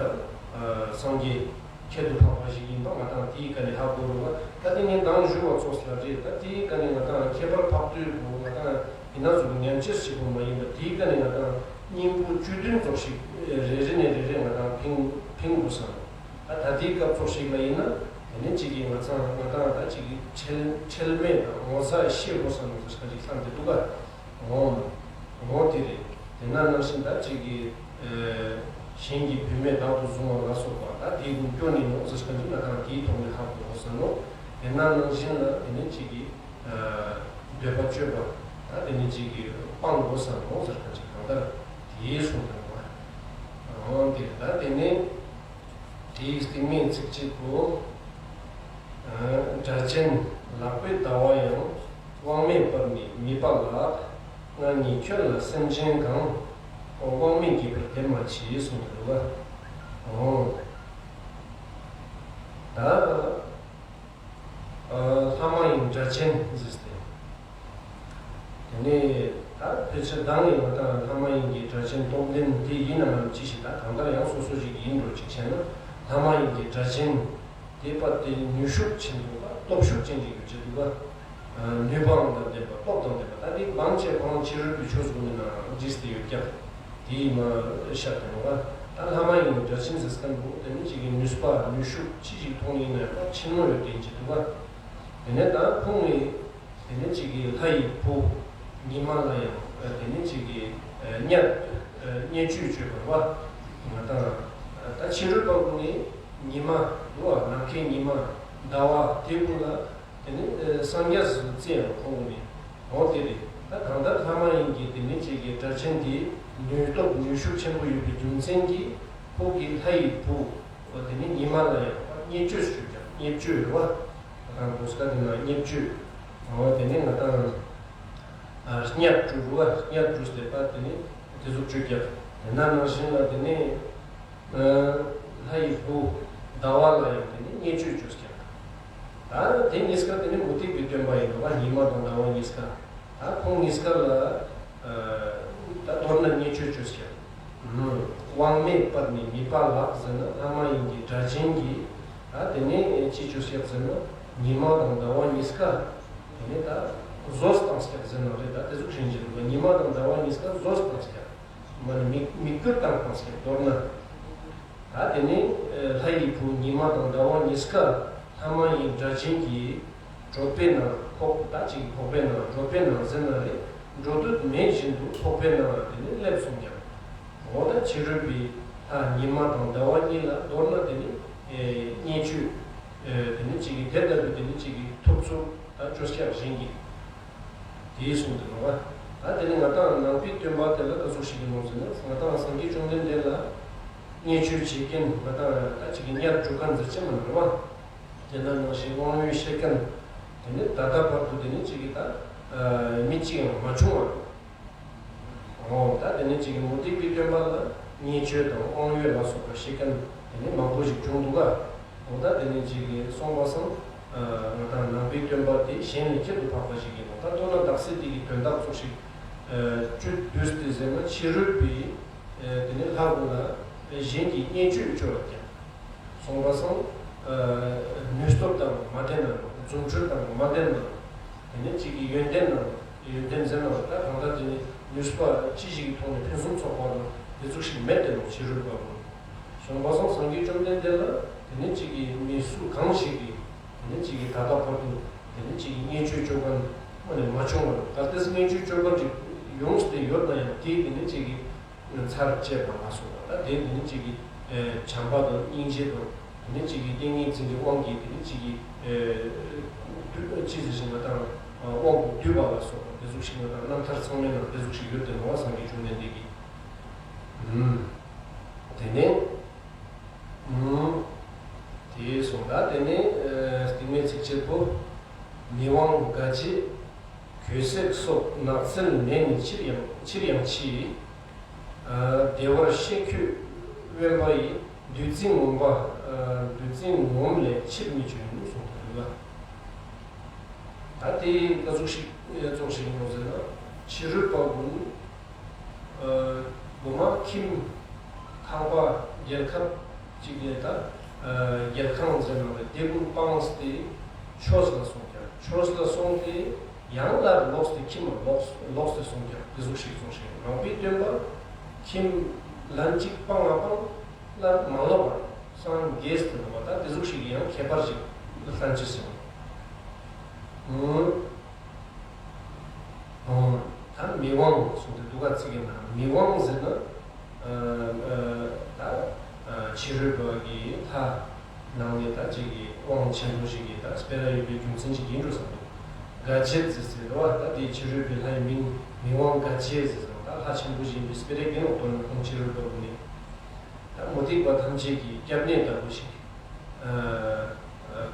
སངས་རྒྱས་ཁྱད་དུ་འཕགས་པ་ཞིག་ཡིན་པ་ང་དང་དེའི་བཀའ་ནས་ཧ་གོ་རུང་བ། ད་དེ་ནི་མདང་ཞུ་བ་ཚོགས་ལ་རེད། ད་དེའི་བཀའ་ནས་ང་དང་ཁྱད་པར་འཕགས་བསྟོད་པོ་ང་དང་ཡིན་ན་ཟུག་ཉམས་ཆེར་ཞིག་པོ་མ་ཡིན་པ། དེའི་བཀའ་ནས་ང་དང་སྙིང་པོ་བཅུད་བདུན་ཙོགས་ཤིག་རེ་རེ་ནས་རེ་རེ་ང་དང་ཕིང་ཕིང་དགོས་བསམ། ད་ད་ལྟའི་སྐབས་ཚོགས་ཤིག་ལ་ཡིན་ན་དེ་ནི་གཅིག་གིས་ང་ཚང་ང་དང་ད་གཅིག་གིས་ཁྲེལ་ཁྲེལ་མེད་དང་ངོ་ཚ་ཤེས་དགོས་བསམ་ཟེར་ཁ་ཅིག་བསམ་གྱི་འདུག་ག་འོང་། འོང་དེ་རེད། དེ་ན་ནང་བཞིན་ད་གཅིག་གིས། ཨེ། གཞན་གྱི་བུད་མེད་བདག་ཏུ་བཟུང་བ་ལ་སོགས་པ། ད་དེ་ཀུན་སྐྱོན་ནི་ནོ་ཟེར་ཁ་ཅིག་ང་དང་དེའི་ཐོག་ནས་ཧ་གོ་དགོས་བསམ་ནོ། དེ་ན་ནང་བཞིན་ལ་དེ་ནི་གཅིག་གིས། ཨ། འདོད་པ་སྤྱོད་པ། ད་དེ་ནི་གཅིག་གིས་སྤང་དགོས་བསམ་ནོ་ཟེར་ཁ་ཅིག་གང་ལྟར་དེའི་གསུང་དང་བ། འོང་དེ་ད་དེ་ནི། དེའི་སྟེང་མའི་ཚིགས་བཅད་པོ། ཨ། སྒྲ་གཅན་ལག་པའི་ཟླ་བ་ཡང་། དབང་མེད་པར་ནི་མི་པ་ལགས། ང་ཉིད་ཁྱོད་ལ་སེམས་ཅན་གང་། དབང་མེད་བགྱིད་པར་དེ་མ་མཆིས་གསུངས་འདུག་ག་འོ། ད། ཨ། ལྷ་མ་ཡིན་སྒྲ་གཅན་ཟེར་ཏེ། དེ་ནས་ད་ཕལ་ཆེར་མདང་ནས་ང་དང་ལྷ་མ་ཡིན་གྱི་སྒྲ་གཅན་སྟོབས་ལྡན་དེ་ཡིན་ནམ་ཅི་ཞིག་ད་གང་ལྟར་ཡང་སོ་སོ་ཞིག་ཡིན་འགྲོ་ཅིག་བྱས་ན། ལྷ་མ་ཡིན་གྱི་སྒྲ་གཅན་དེ་པ་དེ་ནུས་ཤུགས་ཆེན་པོ་པ་སྟོབས་ཤུགས་ཅན་གྱི་ཡོད་ཅེས་འདུག་ག་ནུས་པའང་དང་ལྡན་པ་སྟོབས་དང་ལྡན་པ། ད་དེ་མང་ཆེ་ཁོང་ཕྱི་རོལ་གྱི་ཆོས་ཚོ་ནི་ན་བྲིས་ཏེ་ཡོད་ཀྱང་། དེ་ཡིན་མ་ཤར་དུ་འགྲོ་བ། ད་ལྷ་མ་ཡིན་གྱི་སྒྲ་གཅན་ཟེར་མཁན་པོ་དེ་ནི་གཅིག་གི་ནུས་པ་ནུས་ཤུགས་ཅི་ཞིག་མཐོང་ཡིན་ན་ཡང་ཆེན་མོ་ཡོད་དེ་ཡིན་གྱི་འདུག་ག་དེ་ནས་ད་ཁོང་ནི་དེ་ནས་གཅིག་གི་ལྷ་ཡི་བུ་ཉི་མ་ལ་ཡང་དེ་ནས་གཅིག་གི་བརྙས་བརྙས་བཅོས་བཅོས་པ་བ། ང་དང་ད་ཕྱི་རོལ་པ་ཀུན་ནི་ཉི་མ་འདུག་བ། ནམ་མཁའི་ཉི་མ་ཟླ་བ་དེ་ཀུན་ལ་དེ་ནས་སངས་རྒྱས་སུ་བརྩི་ཡང་ཁོང་ནི་འོ་དེ་རེད། ད་གང་ལྟར་ལྷ་མ་ཡིན་གྱི་དེ་ནས་གཅིག་གི་སྒྲ་གཅན་དེ་ནུས་སྟོབས་ནུས་ཤུགས་ཆེན་པོ་ཡོད་པའི་རྒྱུ་མཚན་གྱིས་ཁོ་གི་ལྷ་ཡི་བུ་དེ་ནས་ཉི་མ་ལ་ཡང་བརྙས་བཅོས་བཅོས་ཀྱང་བརྙས་བཅོས་རེད་བ། ང་དང་བོད་སྐད་དེ་ན་བརྙས་བཅོས། འོ་དེ་ནས་ང་དང་། ཨ། བརྙས་བཅོས་རུ་བ་བརྙས་བཅོས་ཟེར་པ་དེ་ནི་དེ་ཚོ་བཅོས་ཀྱང་། དེ་ན་ནང་བཞིན་ལ་དེ་ནི། ཨ། ལྷ་ཡི་བུ་ཟླ་བ་ལ་ཡང་དེ་ནི་བརྙས་བཅོས་བཅོས་ཀྱང་། ད་དེ་གཉིས་ཀ་དེ་ནི་མུ་སྟེགས་པའི་སྟོན་པ་ཡིན་ནོ་བ། ཉི་མ་དང་ཟླ་བ་གཉིས་ཀ་ད་ཁོང་གཉིས་ཀ་ལ། ཨ། ད་མདོར་ན་བརྙས་བཅོས་བཅོས་ཀྱང་། དབང་མེད་པར་ནི་མི་པ་ལགས་ཟེར་ན་ལྷ་མ་ཡིན་གྱི་སྒྲ་གཅན་གྱིས། ད་དེ་ནས་ཅི་བཅོས་ཀྱང་ཟེར་ན་ཉི་མ་དང་ཟླ་བ་གཉིས་ཀ་དེ་ནས་ད་བཟོས་བཏང་ཀྱང་ཟེར་ན་རེད། ད་དེ་ཟུག་ཤེས་ཀྱི་འདུག་ཉི་མ་དང་ཟླ་བ་གཉིས་ཀ་བཟོས་བཏང་ཀྱང་། མ་ནི་མིག་མིག་གྱུར་བཏང་བཏང་ཟེར་མདོར་ན། ད་དེ་ནས་ལྷ་ཡི་བུ་ཉི་མ་དང་ཟླ་བ་གཉིས་ཀ་ལྷ་མ་ཡིན་སྒྲ་གཅན་གྱིས་གྲོད་པའི་ནང་ཁོག་ད་ཅིག་ཁོག་པའི་ནང་གྲོད་པའི་ནང་ཟེར་ན་རེད། འགྲོ་འདོད་མེད་བཞིན་དུ་ཁོག་པའི་ནང་དེ་ནས་སླེབས་སོང་ཀྱང་། འོ་ད་ཕྱི་རོལ་པའི་ལྷ་ཉི་མ་དང་ཟླ་བ་གཉིས་ལ་མདོར་ན་དེ་ནས་བརྙས་བཅོས། དེ་ནས་ཅིག་གིས་དེ་ལྟ་བུ་དེ་ནས་ཅིག་གིས་ཐུབ་ཚུལ་ད་བཅོས་ཀྱང་གཞན་གྱིས། དེའི་གསུང་དུ་ནོ་བ། ད་དེ་ནི་ང་དང་ནང་པའི་སྟོན་པ་དེ་ལ་ད་གཟུགས་ཤིག་གི་ནོ་ཟེར་ན། ང་དང་སངས་རྒྱས་བཅོམ་ལྡན་འདས་ལ་བརྙས་བཅོས་བྱེད་མཁན། ང་དང་ད་ཅིག་གི་བརྙས་སྒྲུབ་མཁན་ཟེར་ཅི་མ་ནོ་བ། དེ་ན་ནང་བཞིན་དབང་ཡོད་བཤད་མཁན་དེ་ནི་ད་ལྟ་བར་དུ་དེ་ནི་ཅིག་གི་ད་མི་གཅིག་ཡང་མ་བྱུང་བ། འོ་ད་དེ་ནི་ཅིག་གི་མུ་སྟེགས་པའི་སྟོན་པ་ལ་བརྙས་བཅོས་དང་དབང་ཡོད་ལ་སོགས་པ་བཤད་མཁན་དེ་ནི་མང་པོ་ཞིག་བྱུང་འདུག་ག་འོ་ད་དེ་ནི་ཅིག་གིས་སོང་བ་སང་། ང་དང་ནང་པའི་སྟོན་པ་དེ་གཞན་ལས་ཁྱད་དུ་འཕགས་པ་ཞིག་ཡིན་ནོ། ད་མདོར་ན་དག་ས་དེ་གི་དོན་དག་ཚོགས་ཤིག་བཅུད་བསྡུས་ཏེ་ཟེར་ན་ཕྱི་རོལ་པའི་དེ་ནི་ལྷ་ཀུན་ལ་གཞན་གྱིས་བརྙས་བཅོས་བཅོས་པ་ཀྱང་། སོང་བ་སང་ནུས་སྟོབས་དང་མ་ལྡན་ན། རྫུ་འཕྲུལ་དང་མ་ལྡན་ན། དེ་ནི་ཅིག་གི་ཡོན་ཏན་དང་ ཡོན་ཏན་འཛིན་ལ་ད་གང་ལྟར་དེ་ནི་ནུས་པ་ཅི་ཞིག་གི་ཐོག་ནས་ཕུན་སུམ་ཚོགས་པ་དང་དེ་ཚོ་ཞིག་མེད་དེ་ནོ་ཕྱི་རོལ་པ་ཀུན། བྱང་པ་སངས་སངས་རྒྱས་བཅོམ་ལྡན་འདས་ལ་དེ་ནི་གཅིག་གིས་མི་སུ་གང་ཞིག་གིས་དེ་ནི་གཅིག་གིས་ད་ལྟ་བར་དུ་དེ་ནི་གཅིག་གིས་བརྙས་བཅོས་བཅོ་མཁན་དངོས་ནས་མ་བྱུང་བར་གལ་ཏེ་བརྙས་བཅོས་བཅོ་མཁན་ཅིག་ཡོངས་ཏེ་ཡོད་ན་ཡང་དེས་དེ་ནི་གཅིག་གིས་ཚར་བཅད་པ་ལ་སོགས་པ་ད་དེ་དེ་ནི་གཅིག་གིས་བྱམས་པ་དང་སྙིང་རྗེ་དང་དེ་ནི་གཅིག་གིས་ཏིང་ངེ་འཛིན་གྱི་དབང་གིས་དེ་ནི་གཅིག་གིས་བདུད་ཅི་ཟེར་ཞིང་ང་དང་དབང་དུ་བསྡུས་པ་ལ་སོགས་པ་དེ་ཟུག་ཞིག་ང་དང་རྣམ་ཐར་ཚང་མའི་ནང་དེ་ཟུག་ཞིག་ཡོད་དེ་ནོ་བ་སངས་རྒྱས་བཅོམ་ལྡན་འདས་ཀྱིས། དེ་ནས། དེ་སོང་ད་དེ་ནས་སྟིང་མའི་ཚིགས་བཅད་པོ། མི་དབང་དགའ་བྱེད་གོས་ཟས་སོགས་ནགས་ཚལ་ནས་ནི་ཕྱིར་ཡང་ཕྱིར་ཡང་མཆིས། བདེ་བར་གཤེགས་ཁྱོད་དབེན་པ་ཡི། བདུད་རྩི་ངོམས་པ། བདུད་རྩི་ངོམས་ལས་ཕྱིར་མི་བྱོན་གསུངས་འདུག་ལ། ད་དེ་ག་ཟུག་ཞིག་ཙོགས་ཞིག་ཡིན་ནོ་ཟེར་ན། ཕྱི་རོལ་པ་ཀུན། སྒོ་མ་ཁྱིམ། ཁང་པ། རྒྱལ་ཁབ་ཅིག་ལས་ད། རྒྱལ་ཁང་ཟེར་ན་རེད་དེ་ཀུན་སྤངས་ཏེ། ཆོས་ལ་སོང་ཀྱང་ཆོས་ལ་སོང་སྟེ། ཡང་སླར་ལོག་སྟེ་ཁྱིམ་ལ་ལོག་ལོག་སྟེ་སོང་ཀྱང་དེ་ཟུག་ཞིག་སོང་ཞིང་རང་པའི་སྟོན་པ། ཁྱིམ་ལན་གཅིག་སྤངས་ང་སྤངས་སླར་མ་ལོག་པར་སངས་རྒྱས་ཏེ་འདུག་པ་ད་དེ་ཟུག་ཞིག་ཡང་ཁྱད་པར་ཞིག་ལྷན་ཅིག་སོང་། ད་མི་དབང་གསུངས་ཏེ་འདུག་ག་ཚིག་གི་ནང་མི་དབང་ཟེར་ན། ད་ཕྱི་རོལ་པ་གི་ལྷ་ནང་ནས་ད་ཅིག་གི་དབང་ཆེན་པོ་ཞིག་གི་ད་སྤེ་ར་ཡོད་པའི་རྒྱུ་མཚན་ཅིག་ཡིན་འགྲོ་བསམ་འདུག་དགའ་བྱེད་ཟེར་ཟེར་བ་ད་དེ་ཕྱི་རོལ་པའི་ལྷ་ཡི་མིང་མི་དབང་དགའ་བྱེད་ཟེར་ཟེར་བ་ད་ལྷ་ཆེན་པོ་ཞིག་ཡིན་པའི་སྤེ་ར་གི་ནང་དོན་ནི་ཁོང་ཕྱི་རོལ་པ་ཀུན་ནས། ད་མུ་སྟེགས་པ་ཐམས་ཅད་ཀྱི་སྐྱབས་གནས་ལྟ་བུ་ཞིག་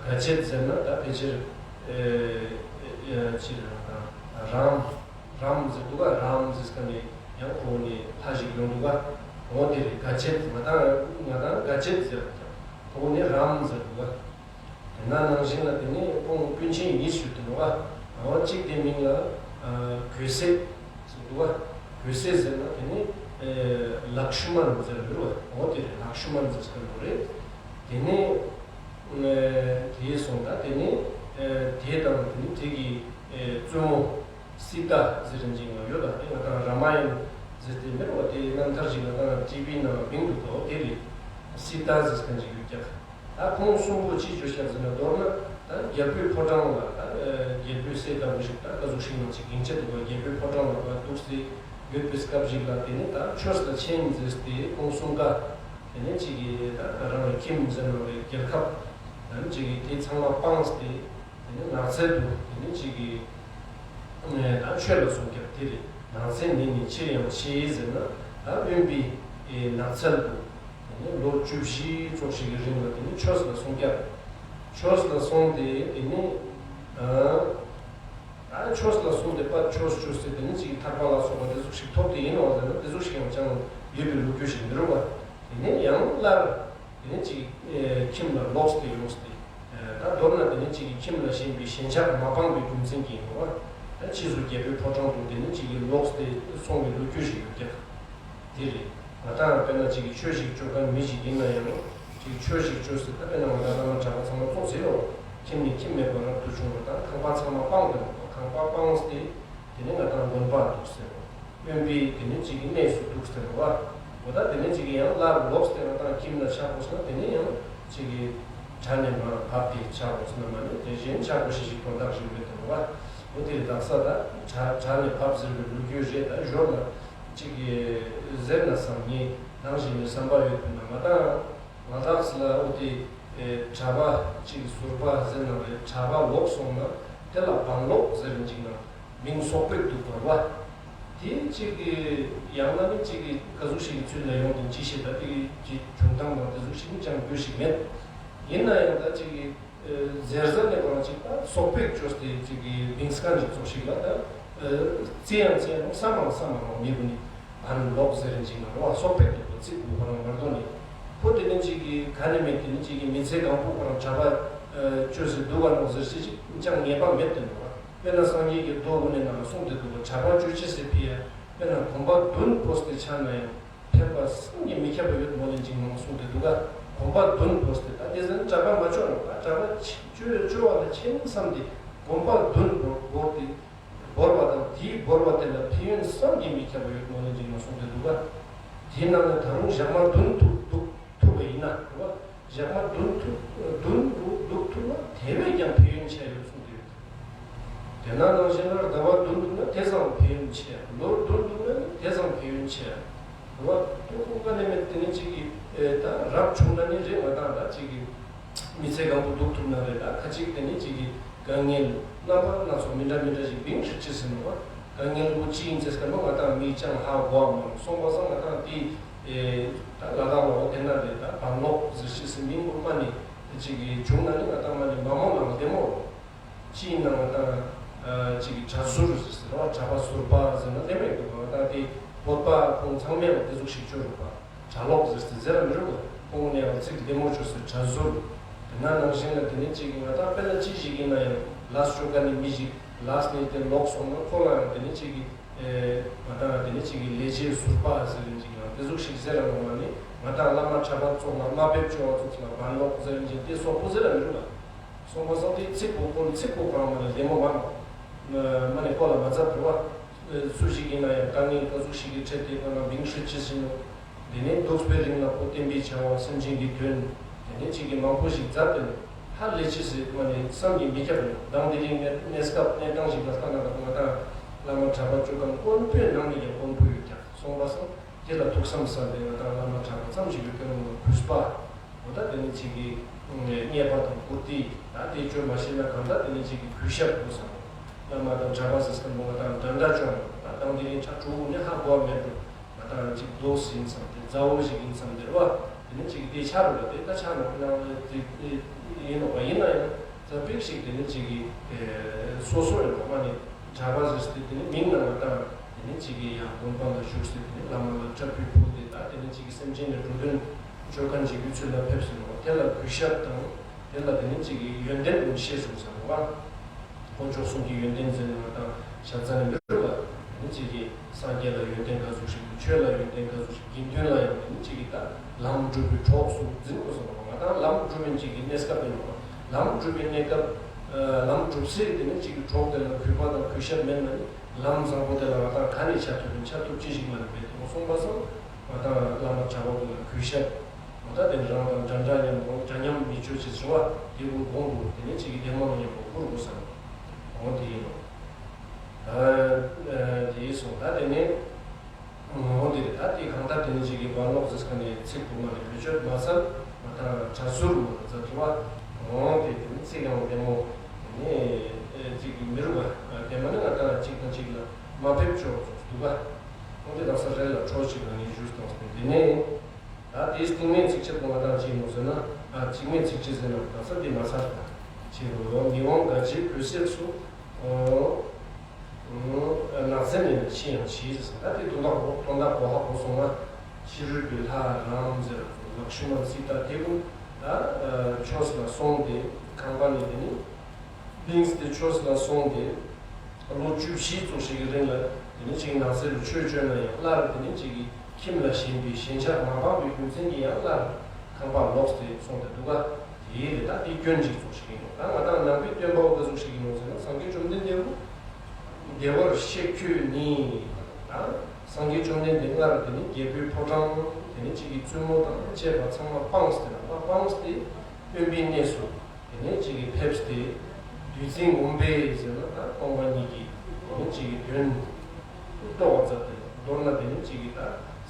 དགའ་བྱེད་ཟེར་ན་ད་ཕལ་ཆེར་ཅི་རང་རམ་རམ་ཟེར་འདུག་ག་རམ་ཟེར་ཁ་ནས་ཡང་ཁོ་ནས་ལྷ་ཞིག་ཡོང་འདུག་ག་འོ་དེ་རེད། དགའ་བྱེད་ང་དང་ང་དང་དགའ་བྱེད་ཟེར་ཁོ་ནས་རམ་ཟེར་འདུག་ག་དེ་ན་ནང་བཞིན་ལ་དེ་ནས་ཁོང་སྐུ་མཆེད་གཉིས་ཞུ་དུ་འདུག་ག་འོ་གཅིག་དེ་མིང་ལ་གོས་ཟས། འདུག་ག་གོས་ཟས་ཟེར་ན་དེ་ནི་ལག་ཤུ་མན་ཟེར་འདུག་ག་འོ་དེ་རེད། ལག་ཤུ་མན་ཟེར་ཟེར་འདུག་རེད། དེ་ནི་དེ་སོང་ད་དེ་ནི་དེ་དང་དེ་ནི་དེ་གི་བཙུན་མོ་སི་ཏཱ་ཟེར་རིན་ཅིག་ང་ཡོད་ད་དེ་ང་དང་ར་མ་ཡན་ཟེར་དེ་མེད་པ་དེ་རྣམ་ཐར་ཞིག་ང་དང་ཊི་བི་ནང་མིང་འདུག་ག་འོ་དེ་རེད། སི་ཏཱ་ཟེར་མཁན་ཅིག་ཡོད་ཀྱག་ད་ཁོང་གསུམ་པོ་ཅི་བྱོས་ཤག་ཟེར་ན་མདོར་ན་ད་རྒྱལ་པོའི་ཕོ་བྲང་ལ་ད་རྒྱལ་པོའི་སྲས་ལྟ་བུ་ཞིག་ད་ག་ཟུག་ཞིག་ནང་ཅིག་གིང་ཆེ་འདུག་པ་རྒྱལ་པོའི་ཕོ་བྲང་ལ་ད་འདུག་སེ་ཡོད་པའི་སྐབས་ཤིག་ལ་དེ་ནི་ད་ཆོས་ལ་ཆེན་མཛད་དེ་ཁོང་གསུམ་ཀ་དེ་ནི་ཅིག་གིས་ད་རང་གི་ཁྱིམ་ཟེར་ན་རེད་རྒྱལ་ཁབ་ད་ནི་ཅིག་གིས་དེ་ཚང་མ་སྤངས་ཏེ། དེ་ནས་ནགས་ཚལ་དུ་དེ་ནས་ཅིག་གིས་ད་ཆོས་ལ་སོང་ཀྱག་དེ་རེད། ནགས་ཚལ་ནས་ནི་ཕྱིར་ཡང་མཆིས་ཟེར་ན་ད་དབེན་པའི་ནགས་ཚལ་དུ་དེ་ནས་ལོ་བཅུ་བཞི་ཙོགས་ཤིག་གི་རིང་ལ་དེ་ནས་ཆོས་ལ་སོང་ཀྱག་ཆོས་ལ་སོང་སྟེ་དེ་ནས་ད་ཆོས་ལ་སོང་སྟེ་པ་ཆོས་ཆོས་ཟེར་དེ་ནས་ཅིག་ཐར་པ་ལ་སོགས་པ་དེ་ཟུག་ཞིག་ཐོབ་སྟེ་ཡིན་ནོ་ཟེར་ན་དེ་ཟུག་ཞིག་ཡང་ཅང་ཡོད་པའི་ལོ་རྒྱུས་ཤིག་མི་རུང་བ། དེ་ནས་ཡང་སླར། དེ་ནས་ཅིག་ཁྱིམ་ལ་ལོག་སྟེ་ཡོང་སྟེ། ད་མདོར་ན་དེ་ནས་ཅིག་ཁྱིམ་ལ་ཞེན་པའི་ཞེན་ཆགས་མ་སྤངས་པའི་རྒྱུ་མཚན་གྱིས་ཡིན་ནོ། ད་ཕྱིས་སུ་རྒྱལ་པོའི་ཕོ་བྲང་དུ་དེ་ནས་ཅིག་ལོག་སྟེ་སོང་བའི་ལོ་རྒྱུས་ཤིག་ཡོད་ཀྱག་དེ་རེད། ང་དང་དཔེར་ན་ཅིག་ཆོས་ཤིག་བཅོ་མཁན་མི་ཞིག་ཡིན་ན་ཡང་ཅིག་ཆོས་ཤིག་བཅོས་ཟེར་ད་དཔེར་ན་ང་དང་བླ་མ་གྲྭ་པ་ཚང་མ་ཙོགས་ཟེར་ཡོང་། ཁྱིམ་ནས་ཁྱིམ་མེད་པར་རབ་ཏུ་བྱུང་བ་དང་ཁང་པ་ཚང་མ་སྤངས་ཏེ་ཁང་པ་སྤངས་ཏེ། དེ་ནས་ང་དང་དགོན་པ་འདུག་ཟེར་རོ། དབེན་པའི་དེ་ནས་གཅིག་གི་གནས་སུ་འདུག་ཟེར་རོ་བ། འོ་ད་དེ་ནས་གཅིག་གི་ཡང་སླར་ལོག་སྟེ་ང་དང་ཁྱིམ་ལ་ཆགས་དགོས་ཟེར་ན་དེ་ནས་ཡང་གཅིག་གི་གྲྭ་ནས་མར་བབས་ཏེ་ཆགས་དགོས་ཟེར་ན་མ་ནི་དེ་གཞན་ཆགས་དགོས་ཤེས་ཤིག་དོན་དག་ཞིག་མེད་དེ་རོ་བ། འོ་དེ་རེད། དག་ས་ད་གྲྭ་གྲྭ་ནས་བབས་ཟེར་བའི་ལོ་རྒྱུས་རེད། ད་ཞོར་ལ་གཅིག་གི་ཟེར་ན་བསམ་ངེས་ནང་བཞིན་ནས་བསམ་པ་ཡོད་དུས་ན་ང་དང་། ང་དག་ས་ལ་འོ་དེ་གྲྭ་པ་གཅིག་ཟུར་པ་ཟེར་ན་རེད། གྲྭ་པ་ལོག་སོང་ན་དེ་ལ་བང་ལོག་ཟེར་གཅིག་ན་མིང་སོག་པོས་འདུག་བར་བ། དེ་གཅིག་གི་ཡང་ན་ནི་གཅིག་གི་ག་ཟུག་ཞིག་གི་ཚུལ་ལ་ཡོང་དེ་ཅི་ཞིག་ད་དེ་གི་བྱུང་སྟངས་དང་དེ་ཟུག་ཞིག་ནི་ཅང་དགོས་ཞིག་མེད། ཡིན་ན་ཡང་ད་གཅིག་གི་ཟེར་ཟེར་ནས་གང་ཅིག་ད་སོག་པོས་བཅོས་ཏེ་གཅིག་གི་མིང་སྐད་ཅིག་ཚོགས་ཤིག་ལ་ད་རྩི་ཡང་རྩི་ཡང་བསམ་མང་བསམ་མང་མང་མི་དགོས་ནི། བན་ལོག་ཟེར་རིན་ཅིག་ན་རོ་སོག་པོས་འདུག་པ་ཚིག་དགུ་ཁོ་རང་མར་དོ་ནི། ཁོ་དེ་ནས་ཅིག་གི་ག་ནས་མེད་དེ་ནས་ཅིག་གི་མི་ཚེ་གང་པོ་ཁོ་རང་གྲྭ་པ་བཅོས་ཟེར་འདུག་བ་ནོ་ཟེར་ཞེས་ཅིག་ཅང་ངེས་པ་མེད་དེ་འདུག་བ། དཔེར་ན་སངས་རྒྱས་ཀྱི་མདོ་དགུ་ནས་ནང་གསུངས་ཏེ་འདུག་བ། གྲྭ་པ་བཅོ་ཅི་ཟེར་ཕི་ཡ། དཔེར་ན་གོམ་པ་བདུན་བོས་ཏེ་ཆགས་ན་ཡང་ཕན་པ་བསམ་གྱིས་མི་ཁྱབ་པ་ཡོད་མོ་ལེན་ཅིག་ནང་གསུངས་ཏེ་འདུག་ག་གོམ་པ་བདུན་བོས་ཏེ་ད་དེ་ཟེར་ན་གྲྭ་པ་མ་བཅོ་ནོ་ད་གྲྭ་པ་བཅོ་བཅོ་བ་ལ་ཆེན་བསམ་སྟེ་གོམ་པ་བདུན་བོས་ཏེ། བོར་བ་དང་དེའི་བོར་བ་དེ་ལ་ཕན་ཡོན་བསམ་གྱིས་མི་ཁྱབ་པ་ཡོད་མོད་ལེན་ཅིག་ན་གསུངས་ཏེ་འདུག་ག། དེའི་ནང་ནས་ད་རུང་ཞག་མ་བདུན་ཐུབ་འདུག་ཐུབ་པ་ཡིན་ན་རེད་བ། ཞག་མ་བདུན་ཐུབ་བདུན་འདུག་འདུག་ཐུབ་ན་དེ་བས་ཀྱང་ཕན་ཡོན་ཆེ་ཡོད་གསུངས་ཏེ་ཡོད། དེ་ན་ནང་བཞིན་ལ་ཟླ་བ་བདུན་འདུག་ན་དེ་ཙམ་ཕན་ཡོན་ཆེ། ལོ་བདུན་འདུག་ན་དེ་ཙམ་ཕན་ཡོན་ཆེ། རེད་བ། དེ་ཁོང་ཀ་ནས་མེད་དེ་ནི་གཅིག་གིས་ད་རབ་བྱུང་ན་ནི་རེད་ང་དང་ད་གཅིག་གིས། མི་ཚེ་གང་པོ་འདུག་ཐུབ་ན་རེད། ད་ཁ་ཅིག་དེ་ནི་གཅིག་གི་དཀའ་ངལ་རྣམ་པ་སྣ་ཚོགས་མི་འདྲ་མི་འདྲ་ཞིག་བིང་ཧྲིག་ཅི་ཟིན་ནོ། དཀའ་ངལ་པོ་ཅི་ཡིན་ཚེ་སྐར་མ་ང་དང་མིག་ཅང་ཧ་གོ་བ་མ་རུང་སོང་པ་སང་ང་དང་དེ་ད་ལ་དྭགས་ལོག་དེ་ན་རེད། ད་བན་ལོག་ཟེར་ཅི་ཟིན་མིང་པོ་མ་ནི་གཅིག་གི་བྱུང་ན་ནི་ང་དང་མ་ནི་མ་མོ་ལང་བདེ་མོ་རུང་། ཅི་ཡིན་ན་ང་དང་གཅིག་གི་གྲྭ་ཟུར་ཟེར་བ་གྲྭ་པ་ཟུར་པ་ཟེར་ན་བདེ་མོ་ཡོད་འདུག་ང་དང་དེ་བོད་པ་ཁོང་ཚང་མས་དེ་ཟུག་ཞིག་བཅོས་རུག་པ། གྲྭ་ལོག་ཟེར་ཏེ་ཟེར་ར་མི་རུང་བ། ཁོང་ནས་ཡང་ཚིག་བདེ་མོ་བཅོས་སུ་གྲྭ་ཟུར། དེ་ན་ནང་བཞིན་ལ་དེ་ནས་གཅིག་གི་ང་དང་དཔེར་ན་ཅི་ཞིག་ཡིན་ན་ཡང་ལས་ཆོ་ག་ནི་མི་ཞིག་ལས་ནས་དེ་ལོག་སོང་ན་ཁོ་ལ་ཡང་དེ་ནས་གཅིག་གི་ང་དང་དེ་ནས་གཅིག་གི་ལས་བྱེད་ཟུར་པ་ཟེར་རིན་ཅིག་ཡང་དེ་ཟུག་ཞིག་ཟེར་ར་ནོ་མ་ནི་ང་དང་བླ་མ་གྲྭ་པ་ཚོ་ལ་དམའ་འབེབས་བཅོ་བ་ཚོ་ཚོ་ལ་བན་ལོག་ཟེར་རིན་ཅིག་དེ་སོག་པོ་ཟེར་ར་མི་རུང་བ། སོང་པ་སང་དེ་ཚིག་པོ་ཁོ་ཚིག་པོ་གང་མ་ལ་བདེ་མོ་མ་ནོ། མ་ནི་ཁོ་ལ་མ་ཚབ་རུ་བ། སུ་ཞིག་ཡིན་ན་ཡང་དཀའ་ངལ་ག་ཟུག་ཞིག་གི་འཕྲད་དེ་ཁོ་ན་བིང་ཧྲིག་ཅི་ཟིན་ནོ། དེ་ནས་འདུག་པའི་རིང་ལ་ཁོ་བསྟན་པའི་བྱ་བ་སེམས་ཅན་གྱི་དོན། དེ་ནས་གཅིག་གི་མང་པོ་ཞིག་མཛད་དེ་ནས་ཧ་ལས་ཅི་ཟེར་མ་ནས་བསམ་གྱིས་མི་ཁྱབ་ཡོད་མདང་དེ་རིང་གནས་གནས་སྐབས་གནས་སྟངས་ཤིག་ལ་ལྟ་ན་ད་ང་དང་བླ་མ་གྲྭ་པ་བཅུ་ཁམས་དཀོན་པོའི་ནང་ནས་ཀྱང་དཀོན་པོ་ཡོད་ཀྱང་སོང་པ་སང་དེ་ལ་ཐུགས་བསམ་བསམ་པའི་ང་དང་བླ་མ་གྲྭ་པ་ཙམ་ཞིག་ཡོད་ཀྱང་ལ་གུས་པ། འོ་ད་དེ་ནི་གཅིག་གི་རྙེད་པ་དང་བཀུར་སྟི་ད་དེ་བཅོས་མ་ཤེས་ན་གང་ལྟར་དེ་ནི་གཅིག་གི་གུས་ཞབས་དགོས་བསམ། བླ་མ་དང་གྲྭ་པ་ཟེར་སྐམ་པོ་ང་དང་འདྲ་འདྲ་བཅོས་ན་ད་དང་དེ་རིང་ཆ་གྲོགས་ནི་ཧ་གོ་བ་མེད་འགྲོ། ང་དང་གཅིག་རྡོ་ཟིན་ཙམ་དེ་མཛའ་བོ་ཞིག་ཡིན་ཙམ་དེ་རེད་བ། དེ་ནི་གཅིག་གི་དེ་ཆ་རུ་ལ་དེ་ད་ཆ་ནོ་ཁོ་ན་དེ་ཡིན་ནོ་བ་ཡིན་ན་ཡང་ཙ་པིག་ཞིག་དེ་ནི་གཅིག་གི་སོ་སོ་ཡིན་ནོ་མ་ནི་གྲྭ་པ་ཟེར་སྟེ་དེ་ནི་མིང་ནང་ང་དང་དེ་ནི་གཅིག་གི་ཡང་དགོན་པ་ལ་བཞུགས་སྟེ་དེ་ནི་བླ་མ་ལ་སྐྲ་ཕུད་ཕུལ་ཏེ་ད་དེ་ནི་གཅིག་གི་སེམས་ཅན་ལ་འགྲོ་དོན། ཆོས་ཁང་གི་དུས་ཚོད་ལ་ཕེབས་སོང་བ་དེ་ལ་གུས་ཞབས་དང་། དེ་ལ་དེ་ནི་གཅིག་གི་ཡོན་ཏན་ཀུན་ཤེས་སོང་ཟེར་བ། དཀོན་མཆོག་གསུམ་གྱི་ཡོན་ཏན་ཟེར་ནས་ང་དང་ཞབས་རྩ་ནས་མི་རུ་ལ་དེ་ནི་གཅིག་གི་སངས་རྒྱས་ལ་ཡོན་ཏན་ག་ཟུག་ཞིག་ཆོས་ལ་ཡོན་ཏན་ག་ཟུག་ཞིག་དགེ་འདུན་ལ་ཡང་དེ་ནི་གཅིག་གི་ད་ལམ་སྒྲུབ་པའི་གྲོགས་སུ་འཛིན་དགོས་སོང་བ་ང་དང་ལམ་སྒྲུབ་པའི་གཅིག་གི་གནས་སྐབས་ཡིན་ནོ། ལམ་སྒྲུབ་པའི་གནས་སྐབས་ལམ་སྒྲུབ་སའི་དེ་ནི་གཅིག་གི་གྲོགས་དེ་ལ་གུས་པ་དང་གུས་ཞབས་མེད་ན་ནི། ལམ་བཟང་པོ་དེ་ལ་ང་དང་ག་ནས་ཆ་ཐུབ་ཡིན་ཆ་ཐུབ་ཅི་ཞིག་མ་ནས་མེད་དེ་མོ་སོང་པ་སང་ང་དང་བླ་མ་གྲྭ་པ་ཀུན་ལ་གུས་ཞབས། ང་དང་དེ་རང་དང་འདྲ་འདྲ་མཉམ་དགོངས་འདྲ་མཉམ་མི་ཆོས་ཅེས་ཟེར་བ་དེ་ཀུན་དགོངས་འདུག་དེ་ནས་གཅིག་གི་བདེ་མོ་མཉམ་པོ་བཀུར་དགོས་སམ། འོ་དེ་ཡིན་ནོ། དེ་ཡིན་སོང་ད་དེ་ནས། འོ་དེ་རེད་ད་དེ་གང་ལྟར་དེ་ནས་གཅིག་གི་བར་ལོག་ཟེར་ཁ་ནས་ཚིག་དུ་མ་ནས་བེད་སྤྱོད་མ་ཚར་ང་དང་གྲྭ་ཟུར་མ་ལ་མཛད་ཐུབ་བ། འོ་དེ་དེ་ནས་ཚིག་ཡང་བདེ་མོ། དེ་ནས་གཅིག་གི་མི་རུ་བ་དེ་མ་ནི་ང་དང་གཅིག་དང་གཅིག་ལ། མ་ཕེབས་ཆོག་ཆོག་འདུག་ག་འོ་དེ་དག་ས་རེ་ལ་ཁྲོ་ཞིག་ལ་ངེས་ཞུས་བཏང་སྟེ་དེ་ནས། ད་དེའི་སྟིང་མའི་ཚིགས་བཅད་དུ་ང་དང་ཅི་ཡིན་ནོ་ཟེར་ན། ཨ་ཚིག་མའི་ཚིགས་བཅད་ཟེར་ན་དག་ས་འདི་མ་ཚར་ད། ཅི་རུ་མི་དབང་དགའ་བྱེད་གོས་གསེབ་སུ། ནགས་ཚལ་མེད་ན་ཕྱིན་ཡང་ཞི་ཟེར་ད་དེ་དོན་དག་གོ་དོན་དག་གོ་ཧ་གོ་སོང་ང་། ཕྱི་རོལ་པའི་ལྷ་རམ་ཟེར་ལག་ཤུ་མ་ཚིག་ད་དེ་ཀུན་ད་ཆོས་ལ་སོང་སྟེ་ཁང་པ་ནས་དེ་ནི། གླིང་སྟེ་ཆོས་ལ་སོང་སྟེ། ལོ་བཅུ་བཞི་ཙམ་ཞིག་གི་རིང་ལ་དེ་ནི་གཅིག་ནགས་ཚལ་དུ་ཆོས་བཅོས་ན་ཡང་སླར་དེ་ནི་གཅིག་གི་ཁྱིམ་ལ་ཞེན་པའི་ཞེན་ཆགས་མ་སྤངས་པའི་རྒྱུ་མཚན་གྱིས་ཡང་སླར་ཁང་པར་ལོག་སྟེ་སོང་སྟེ་འདུག་ག་དེའི་རེད་ད་དེ་སྐྱོན་གཅིག་ཙམ་ཞིག་ཡིན་ནོ། ད་ང་དང་ནང་པའི་སྟོན་པ་འོ་ག་ཟུག་ཞིག་ཡིན་ནོ་ཟེར་ན་སངས་རྒྱས་བཅོམ་ལྡན་འདས་བདེ་བར་གཤེགས་ཁྱོད་ནི། ད་སངས་རྒྱས་བཅོམ་ལྡན་འདས་སྔར་དེ་ནི་རྒྱལ་པོའི་ཕོ་བྲང་དེ་ནི་གཅིག་གི་བཙུན་མོ་དང་བཅས་པ་ཚང་མ་སྤངས་ཏེ་ལག་པ་སྤངས་ཏེ་དབེན་པའི་གནས་སུ། དེ་ནས་གཅིག་གིས་ཕེབས་ཏེ། བདུད་འཛིན་འོན་པས་ཟེར་ན་ད་སྟོང་པ་ཉིད་ཀྱི་དེ་ནས་གཅིག་གིས་དོན་རྟོགས་པ་མཛད་དེ་མདོར་ན་དེ་ནས་གཅིག་གིས་ད་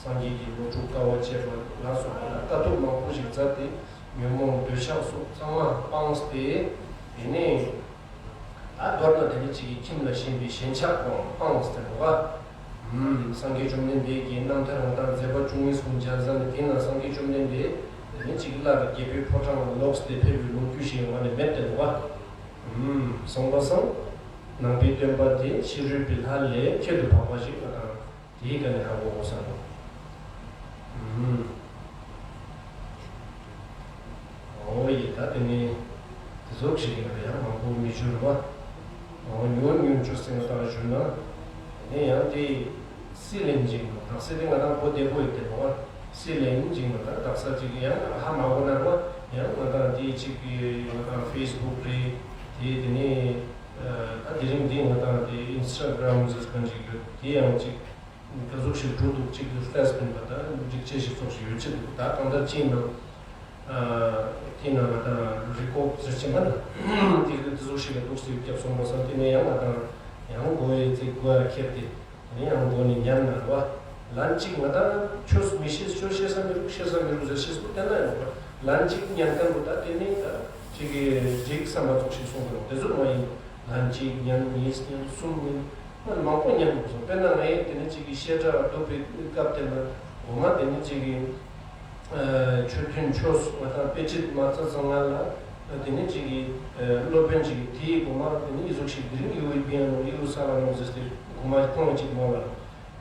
སངས་རྒྱས་ཀྱི་ལོ་དྲུག་དཀའ་བ་སྤྱད་པ་ལ་སོགས་པ་ལ་ལྟ་ཐུབ་མང་པོ་ཞིག་མཛད་དེ་ཉོན་མོངས་འདོད་ཆགས་སོགས་ཚང་མ་སྤངས་ཏེ་དེ་ནས་ད་མདོར་ན་དེ་ནས་གཅིག་གིས་ཁྱིམ་ལ་ཞེན་པའི་ཞེན་ཆགས་ཀྱང་སྤངས་ཏེ་འདུག་ག་སངས་རྒྱས་བཅོམ་ལྡན་འདས་ཀྱི་རྣམ་ཐར་ང་དང་མཛད་པ་བཅུ་གཉིས་གསུམ་མཇལ་ཟ་ནས་དེ་ན་སངས་རྒྱས་བཅོམ་ལྡན་འདས་དེ་ནས་གཅིག་སླར་རྒྱལ་པོའི་ཕོ་བྲང་ལ་ལོག་སྟེ་ཕེབས་པའི་ལོ་རྒྱུས་ཤིག་ཡོང་བ་ནི་མེད་དེ་འདུག་ག་སོང་པ་སང་ནང་པའི་སྟོན་པ་དེ་ཕྱི་རོལ་པའི་ལྷ་ལས་ཁྱད་དུ་འཕགས་པ་ཞིག་ང་དང་དེའི་སྒང་ནས་ཧ་གོ་དགོས་ས་འདུག་འོ་ཡིས་ད་དེ་ནི་དེ་ཚོ་ཞིག་ཡིན་པ་ཡང་མང་པོ་མི་འབྱོར་བ། འོ་ཉུང་ཉུང་འབྱོར་སེ་ང་དང་ཞུ་ན། དེ་ནས་ཡང་དེ་སྲིད་ལེན་འཇིག་མ་དག་སེ་དེ་ང་དང་པོ་བདེ་པོ་ཡོད་དེ་མོ་བ། སྲིད་ལེན་འཇིག་མ་དག་དག་ས་ཅིག་ཡང་ཧ་མ་གོ་ན་བ་ཡང་ང་དང་དེ་ཅིག་ང་དང་ཕེ་སི་བུག་རེད་དེ་དེ་ནས། ད་དེ་རིང་འདི་ང་དང་དེ་ཨིན་སི་ཊ་གྷི་རམ་ཟེར་མཁན་ཅིག་ཡོད། དེ་ཡང་ཅིག་ག་ཟུག་ཞིག་འགྲོ་འདུག་ཅིག་ལྟས་སྤེན་པ་དང་སྒྲིག་ཆས་ཤིག་ཙོགས་ཤིག་ཡོད་ཅི་འདུག་ད་གང་ལྟར་ཅིག་ནང་དེ་ནང་ང་དང་རི་ཀོག་ཟེར་ཅི་མ་ན་དེ་གི་དེ་ཟུག་ཞིག་ལ་འདུག་སེ་རྒྱབ་སོང་པ་སང་དེ་ནས་ཡང་ང་དང་ཡང་མགོ་ཡི་ཚིག་མགོ་ཡ་ཁྱེར་ཏེ། དེ་ནས་ཡང་མགོ་ནས་ཉན་ན་རེད་བ། ལན་གཅིག་ང་དང་ཆོས་མི་ཤེས། ཆོས་ཤེས་ས་མི་རུག་ཤེས་ས་མི་རུག་ཟེར་ཤེས་པོ་བསྟན་ན་ཡང་རེད་བ། ལན་གཅིག་ཉན་མཁན་པོ་ད་དེ་ནས་ད་ཅིག་གི་རིག་བསམ་པ་ཙོགས་ཤིག་གསུངས་པ་རེད། དེ་ཟུག་མ་ཡིན། ལན་གཅིག་ཉན། གཉིས་ཉན། གསུམ་ཉན། མ་མང་པོ་ཉན་དགོས་སོང་། དཔེར་ན་ངས་དེ་ནས་ཅིག་གི་བཤད་གྲྭ་འདུག་པའི་སྐབས་དེ་ན་འོ་མ་དེ་ནས་ཅིག་གི་ཆོས་མཐུན་ཆོས་སུ་ང་དང་དཔེ་ཁྲིད་མ་རྩ་ཚང་ང་ལ་དེ་ནས་ཅིག་གི་སློབ་དཔོན་ཅིག་གིས་དེའི་གོང་མ་དེ་ནས་ཨི་ཟུག་ཞིག་དེ་རིང་ཡུ་ཝི་པི་ཨན་ནོ་ཡུ་ས་ལ་ནོ་ཟེར་ཏེ་གོང་མ་ཁོང་ཅིག་མོ་ལ་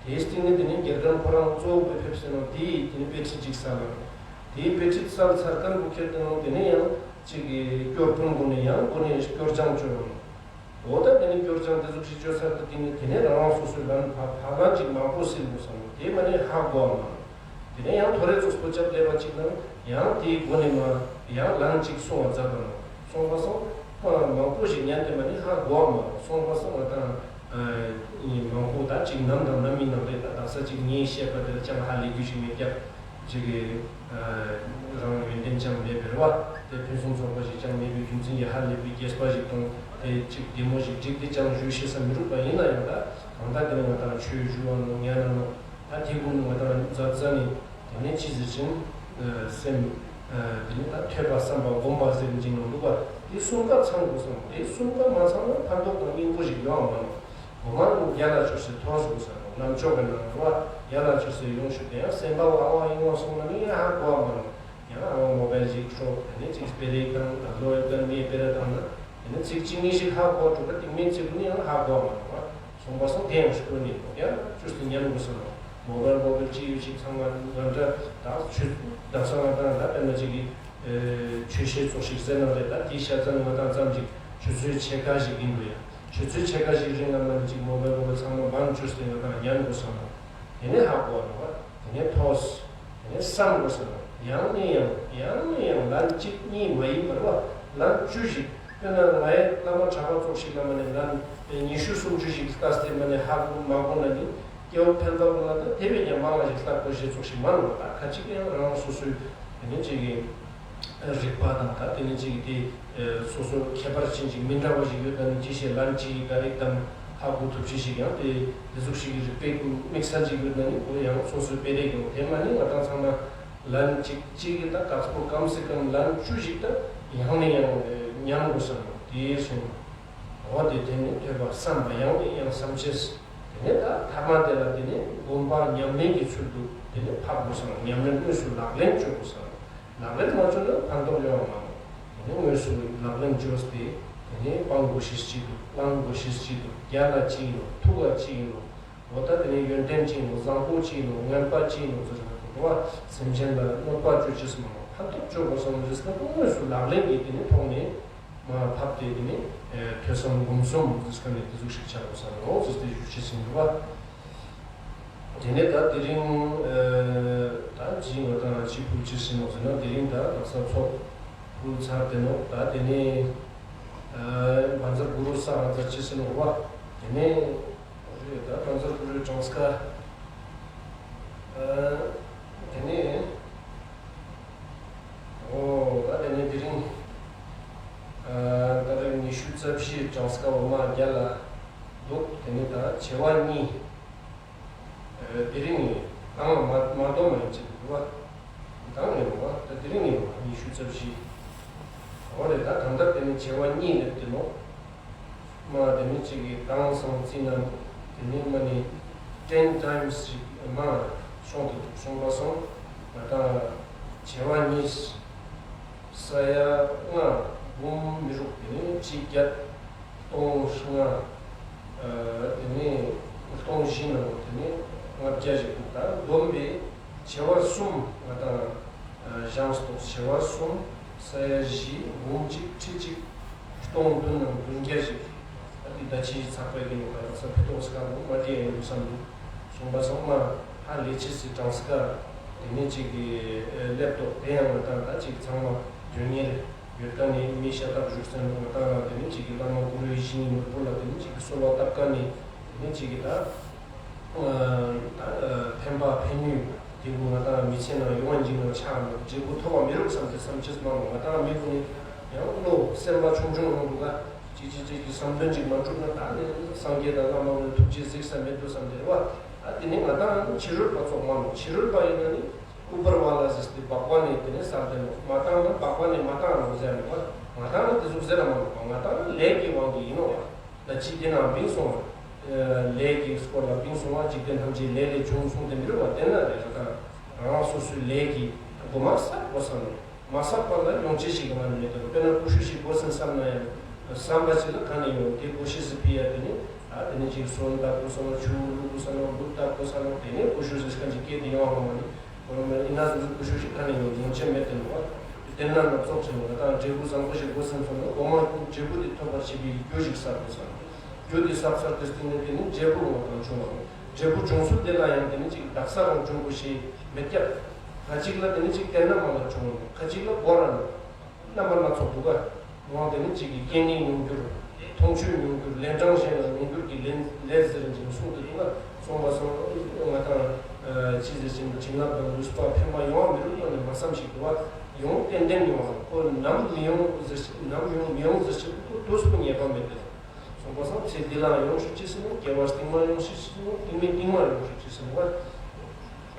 དེའི་སྟེང་ནས་དེ་ནས་དགེ་རྒན་ཁོ་རང་གཙོ་བོ་དཔེ་ཕེབས་ཟེར་ནོ་དེའི་དེ་ནས་དཔེ་ཁྲིད་ཅིག་ས་ལ་ནོ། དེའི་དཔེ་ཁྲིད་ས་ལ་ཚར་ཁན་བུ་ཁྱེར་ཏེ་ནོ་དེ་ནས་ཡང་ཅིག་གི་སྐྱོར་དཔོན་གོ་ནས་ཡང་གོ་ནས་སྐྱོར་སྦྱང་བཅོས་ནོ། འོ་ད་དེ་ནས་སྐྱོར་སྦྱང་དེ་ཚོ་ཞིག་བཅོས་ཚར་ཏེ་དེ་ནས་དེ་ནས་རང་རང་སོ་སོའི་ལན་ཕ་ཕ་ལན་ཅིག་མང་པོ་སིལ་དགོས་བསམ་ནོ། དེ་མ་ནས་ཧ་གོ་བ་མ་ནོ། དེ་ནས་ཡང་ཐོ་རེ་ཚོགས་པོ་ཅབ་ལས་པ་ཅིག་ནང་ཡང་དེའི་སྒོ་ནས་མ་ཡང་ལན་ཅིག་གསུང་བ་མཛད་པ་ནོ། གསུངས་པ་སོང་མ་མང་པོ་ཞིག་ཉན་དེ་མ་ནས་ཧ་གོ་བ་མ་ནོ། གསུངས་པ་སོང་བ་དང་མང་པོ་ད་ཅིག་ནམ་དང་ནམ་མི་ནམ་རེད། ད་དག་ས་ཅིག་ངས་བཤད་པ་དེ་ལ་ཅང་ཧ་ལས་རྒྱུ་ཞིག་མེད་ཀྱང་ཅིག་གི་རང་ཡོན་ཏན་ཅང་མེད་པའི་རེད་བ། དེ་ཕུན་སུམ་ཚོགས་པ་ཞིག་ཅང་མེད་པའི་རྒྱུ་མཚན་གྱིས་ཧ་ལས་པའི་རྒྱས་པ་ཞིག་དང་དེ་ཅིག་བདེ་མོ་ཞིག་བསྒྲིགས་ཏེ་ཅང་ཞུ་ཤེས་ས་མི་རུག་པ་ཡིན་ན་ཡང་ད་གང་ལྟར་དེ་ནས་ང་དང་ཆོས་ཞུ་བ་ནོ་ཉན་ན་ནོ། ད་དེ་ཀུན་ང་དང་མཛད་མཛད་ནས་དེ་ནས་ཅི་ཟེར་ཅིང་སེམས་དེ་ནས་ད་ཐོས་པ་བསམ་པ་སྒོམ་པ་ཟེར་ཅིང་ནོ་འདུག་པ། དེ་གསུམ་ཀ་ཚང་དགོས་སམ། དེ་གསུམ་ཀ་མ་ཚང་ན་ཕན་ཐོགས་དང་སྙིང་པོ་ཞིག་ཡོང་བ་མ་ནོ། གོ་མ་རུ་རྒྱ་ལ་ཆོས་སེ་ཐོས་དགོས་ས་ནོ། ནམ་ཆོག་གི་ནང་རུ་བ་རྒྱ་ལ་ཆོས་སེ་ཡོང་ཤུགས་དེ་ཡང་སེམས་པ་བ་བ་ཡིན་བ་སོང་ན་ནི་ཡང་ཧ་གོ་བ་མ་ནོ། ཡང་ཨ་བ་མོ་བལ་ཞིག་ཤོག་དེ་ནས་ཅིག་སྤེ་རེ་དང་ད་ལོ་ཡོད་དང་མི་སྤེ་རེ་དང་ན་དེ་ནས་ཚིག་གཅིག་གཉིས་ཤིག་ཧ་གོ་འགྲོ་གི་དེ་མིན་ཚིག་ནི་ཡང་ཧ་གོ་བ་མ་ནོ། གསུངས་པ་སོང་དེ་ཡང་ཤུགས་ནི་ཡང་ཆོས་སེ་ཉན་དགོས་ས་ནོ། མོ་བལ་མོ་བལ་ཅི་ཡོད་ཞིག་ཚང་མ་ང་འདྲ་ད་ཆོས་ད་ས་ང་དང་ད་དཔེར་ན་ཅིག་གི་ཆོས་བཤད་ཚོགས་ཤིག་ཟེར་ན་རེད། ད་དེའི་ཤ་ཚ་ནི་ང་དང་ཙམ་ཅིག་ཆུ་ཚོད་ཕྱེད་ཀ་ཞིག་ཡིན་འགྲོ་ཡ། ཆུ་ཚོད་ཕྱེད་ཀ་ཞིག་རིང་ལ་མ་ནི་ཅིག་མོ་བལ་མོ་བལ་ཚང་མ་བང་བཅུག་སྟེ་ང་དང་ཉན་དགོས་སོང་། དེ་ནས་ཧ་གོ་བ་རེད་བ། དེ་ནས་ཐོས། དེ་ནས་བསམ་དགོས་སོང་། ཡང་ནས་ཡང་ཡང་ནས་ཡང་ལན་གཅིག་གཉིས་མ་ཡིན་པར་བ་ལན་བཅུ་ཞིག་དཔེར་ན་ང་ཡི་བླ་མ་གྲྭ་པ་ཚོགས་ཤིག་ལ་མ་ནས་ལན་ཉི་ཤུ་སུམ་ཅུ་ཞིག་ལྟ་སྟེ་མ་ནས་ཧ་གོ་མ་གོ་ན་ནི། སྐྱེ་བོ་ཕན་པ་ཀུན་ལ་ད་དེ་བས་ཀྱང་མང་བ་ཞིག་ལྟ་དགོས་ཞེས་ཚོགས་ཤིག་མ་ནོར་བ། ད་ཁ་ཅིག་ཡང་རང་སོ་སོའི་དེ་ནས་ཅིག་གི་རིག་པ་དང་ད་དེ་ནས་ཅིག་གི་དེ་སོ་སོ་ཁྱད་པར་ཅན་ཅིག་མི་འདྲ་བ་ཞིག་ཡོད་ན་ནི་ཅི་ཞེས་ལན་ཅིག་ག་རེ་དང་ཧ་གོ་ཐུབ་ཅི་ཞིག་ཡང་དེ་དེ་ཟུག་ཞིག་གི་རིག་པའི་དམིགས་བསལ་ཅིག་ཡོད་ན་ནི་ཁོ་ཡང་སོ་སོའི་སྤེལ་རེས་ཀྱང་དེ་མ་ནི་ང་དང་ཚང་མ་ལན་ཅིག་ཅིག་གི་ད་དཀའ་སྤོ་སྐམ་སེ་སྐམ་ལན་བཅུ་ཞིག་ད་ཡང་ནས་ཡང་ཉམས་དགོས་ས་ནོ་དེ་སོང་། འོ་དེ་དེ་ནས་ཐོས་པ་བསམ་པ་ཡང་ནས་ཡང་བསམ་ཤེས། དེ་ནས་ད་ཐ་མ་དེ་ལ་དེ་ནས་སྒོམ་པ་ཉམས་ལེན་གྱི་ཚུལ་དུ་དེ་ནས་ཕབ་དགོས་སམ། ཉམས་ལེན་དངོས་སུ་ལག་ལེན་བཅོ་དགོས་སམ། ལག་ལེན་མ་བཅོས་ན་ཕན་ཐོགས་ཡོང་བ་མ་རེད། དེ་ནས་དངོས་སུ་ལག་ལེན་བཅོས་ཏེ་དེ་ནས་སྤང་དགོས་ཤེས་གཅིག་འདུག་བླང་དགོས་ཤེས་གཅིག་འདུག་རྒྱ་ལ་གཅིག་ཡིན་ནོ། ཐུགས་ལ་གཅིག་ཡིན་ནོ། འོ་ད་དེ་ནས་ཡོན་ཏན་གཅིག་ཡིན་ནོ། བཟང་པོ་གཅིག་ཡིན་ནོ། ངན་པ་གཅིག་ཡིན་ནོ་ཟེར་ན་འགྲོ་བ་སེམས་ཅན་ལ་གནོད་པ་བཅོ་ཅེས་མ་རེད། ཕན་ཐོགས་བཅོ་དགོས་སམ་ཟེར་ན་དངོས་སུ་ལག་ལེན་གྱི་དེ་ནས་ཐོག་ནས། མར་ཕབ་སྟེ་དེ་ནས་ཐོས་བསམ་སྒོམ་གསུམ་ཟེར་མཁན་ནི་དེ་ཟུག་ཞིག་བྱ་དགོས་ས་རེད་ཟེར་ཏེ་ཞུ་ཅེས་ཟིན་འདུག་བ། དེ་ནས་ད་དེ་རིང་ད་ཇི་ང་དང་ཅི་ཕུལ་ཅེས་ཟིན་ནོ་ཟེར་ན་དེ་རིང་ད་ལག་ས་ཚོགས་ཕུལ་ཚར་ཏེ་ནོ། ད་དེ་ནས་བཛྲ་གུ་རུ་ས་ར་ཛར་ཅེས་ཟིན་ནོ་བ། དེ་ནས་རེད་ད་བཛྲ་གུ་རུའི་གྲངས་ཀ་དེ་ནས། ཨོ་ད་དེ་ནས་དེ་རིང་ཨ་ད་རེས་ཉི་ཤུ་རྩ་བཞིའི་གྲངས་ཀ་འོ་མ་རྒྱ་ལ་འདུག་དེ་ནས་ད་བྱེ་བ་གཉིས་ཨ་དེ་རིང་ནི་དང་མ་མ་དོ་མ་ཡིན་ཅིག་འདུག་བ། དང་ཡིན་བ་ད་དེ་རིང་ཡིན་བ་ཉི་ཤུ་རྩ་བཞི། ཨོ་རེད་ད་གང་ལྟར་དེ་ནས་བྱེ་བ་གཉིས་སླེབས་ཏེ་ནོ། མ་དེ་ནི་གཅིག་གིས་དྭངས་སང་རྩིས་ན་དེ་ནི་མ་ནི་ten times ཞིག་མ་ཤོང་དུ་འདུག་གསུངས་པ་སོང་། ང་དང་བྱེ་བ་གཉིས་ས་ཡ་ལྔ་འབུམ་མི་རུག་དེ་ནི་ཁྲི་བརྒྱད་སྟོང་ལྔ་དེ་ནི་སྟོང་བཞི་ནང་དེ་ནི་ལྔ་བརྒྱ་ཞིག་འདུག་ད་བསྡོམས་པས་བྱེ་བ་གསུམ་ང་དང་བཞེངས་སྟོག་བྱེ་བ་གསུམ་ས་ཡ་བཞི་འབུམ་གཅིག་ཁྲི་གཅིག་སྟོང་བདུན་ནང་བདུན་བརྒྱ་ཞིག་ཨ་ཏི་ད་ཆི་ཚགས་པའི་གི་ནོ་ད་ས་ཕི་ཏོག་སྐར་འབུམ་མ་དེ་ཡང་བསམ་འདུག་གསུངས་པ་ཚང་མ་ཧ་ལས་ཆེ་སི་གྲངས་ཀ་དེ་ནས་ཅིག་གི་ལེབ་ཏོག་དེ་ཡང་ང་དང་ད་ཅིག་ཚང་མ་དོན་གཉེར། ཡོད་ཀ་ནས་མི་ཤ་སྟག་བཞུགས་ས་ནས་ང་ཏང་རང་དེ་ནི་གཅིག་གི་བླ་མ་གུ་རུའི་ཞིང་ནོར་བུ་ལ་དེ་ནི་གཅིག་གི་གསོལ་བ་བཏབ་ཀ་ནས་དེ་ནི་གཅིག་གི་ད་ཕན་པ་ཕན་ནུས་དེ་ཀུན་ང་ཏང་མི་ཚེ་ནང་ཡོང་བ་འཇིག་ནང་ཆགས་ནས་འབྲས་བུ་ཐོབ་པ་མི་རུག་བསམ་སྟེ་བསམ་ཅེས་མ་ང་ཏང་མི་ཀུན་ནི་ཡང་བློ་སེམས་པ་ཆུང་ཆུང་ཡོང་འདུག་ག་གཅིག་གཅིག་གཅིག་གི་བསམ་དོན་གཅིག་མ་འགྲུབ་ན་ད་ནི་སངས་རྒྱས་དང་བླ་མ་ཀུན་ཐུགས་རྗེ་གཟིགས་ས་མེད་དུ་བསམ་སྟེ་རེད་བ། ད་དེ་ནི་ང་ཏང་ཕྱི་རོལ་པ་ཙོགས་མ་ནོ། ཕྱི་རོལ་པ་ཡིན་ན་ནི་ཨུ་པར་ཝ་ལ་ཟེར་ཏེ་སྦག་པ་ནས་དེ་ནས་སལ་ཏེ་ནོ། མ་བཏང་ན་སྦག་པ་ནས་མ་བཏང་ནོ་ཟེར་ནོ་བ། མ་བཏང་ན་དེ་ཟུག་ཟེར་ལ་མ་ནོ་བ། མ་བཏང་ན་ལས་ཀྱི་དབང་གིས་ཡིན་ནོ་བ། ད་ཅི་དེ་ནང་བིང་སོང་བ། ལས་ཀྱི་སྐོར་ལ་བིང་སོང་བ། འཇིག་རྟེན་ཐམས་ཅད་ལས་ལས་བྱུང་གསུངས་ཏེ་མི་རུ་བ། དེ་ན་རེ་ད་རང་སོ་སོའི་ལས་ཀྱི་སྒོ་མ་ས་གོ་ས་ནོ། མ་བསགས་པ་ལ་ཡོང་ཆེད་ཞིག་གི་མ་ནི་མེད་དོ། དཔེར་ན་ཀུ་ཤུ་ཞིག་དགོས་ཟིན་བསམ་ན་ཡང་བསམ་པ་ཞིག་ལ་ག་ནས་ཡོང་། དེ་དགོས་ཤེས་སུ་ཕི་ཡ་དེ་ནི་ཨ་དེ་ནི་ཅིག་སོན་བཏབ་དགོས་ས་ནོ། ཆུ་བླུག་དགོས་ས་ནོ། ལུག་བཏབ་དགོས་ས་ནོ། དེ་ནས་ཀུ་ཤུ་ཟེར་ཁན་ཅིག་སྐད་དེ་ཡོང་བ་མ་ནི་ཁོ་རང་མ་ཡིན་ན་ཟུར་ཀུ་ཤུ་ཞིག་ག་ནས་ཡོང་། ཡོང་ཆེད་མེད་དེ་ནོ། དེ་ན་ན་ཙོགས་ཆེ་ནོ། ད་འབྲས་བུ་བཟང་པོ་ཞིག་དགོས་ཟིན་སོང་ན་འོ་མ་འབྲས་བུ་དེ་ཐོབ་པར་བྱེད་པའི་རྒྱུ་ཞིག་བསགས་དགོས་ས་ནོ། རྒྱུ་དེ་བསགས་ཚར་དེ་སྟེང་ནས་དེ་ནི་འབྲས་བུ་ལོངས་དང་བྱུང་བ་ནོ། འབྲས་བུ་བྱུང་ཚུལ་དེ་ལ་ཡང་དེ་ནི་ཅིག་དག་ས་རང་བྱུང་དགོས་ཤེས་མེད་ཀྱག་ཁ་ཅིག་ལ་དེ་ནི་ཅིག་དེ་ན་མ་ལ་བྱུང་། ཁ་ཅིག་ལ་སྒོ་ར་ནི་རྣམ་པ་སྣ་ཚོགས་འདུག་ག་འོང་དེ་ནི་ཅིག་གི་སྐྱེ་གནས་མྱོང་འགྱུར། མཐོང་ཆོས་མྱོང་འགྱུར། ལན་གྲངས་གཞན་ལ་མྱོང་འགྱུར་གྱི་ལན་ལས་ཟེར་ཅིག་གསུངས་ཏེ་འདུག་ག་སོང་བ་སོང་ང་དང་ཅི་ཟེར་ཅིག་བྱིན་རླབས་དང་ནུས་པ་ཕན་པ་ཡོང་བ་མི་རུང་ནི་མ་བསམ་ཞིག་འདུག་ག་ཡོང་ཏན་ཏན་ཡོང་བ་ཁོ་ནམ་མི་ཡོང་ཟེར་ཅིག་ནམ་ཡོང་མི་ཡོང་ཟེར་ཅིག་ཁོ་དུས་སུ་ངེས་པ་མེད་དེ། སོང་པ་སང་ཚེ་འདི་ལའང་ཡོང་ཤོག་ཅེས་ཟེར་ནོ། སྐྱེ་བ་རྟིང་མ་ཡོང་ཤོག་ཅེས་ཟེར་ནོ། རྟིང་མ་རྟིང་མ་ཡོང་ཤོག་ཅེས་ཟེར་ནོ།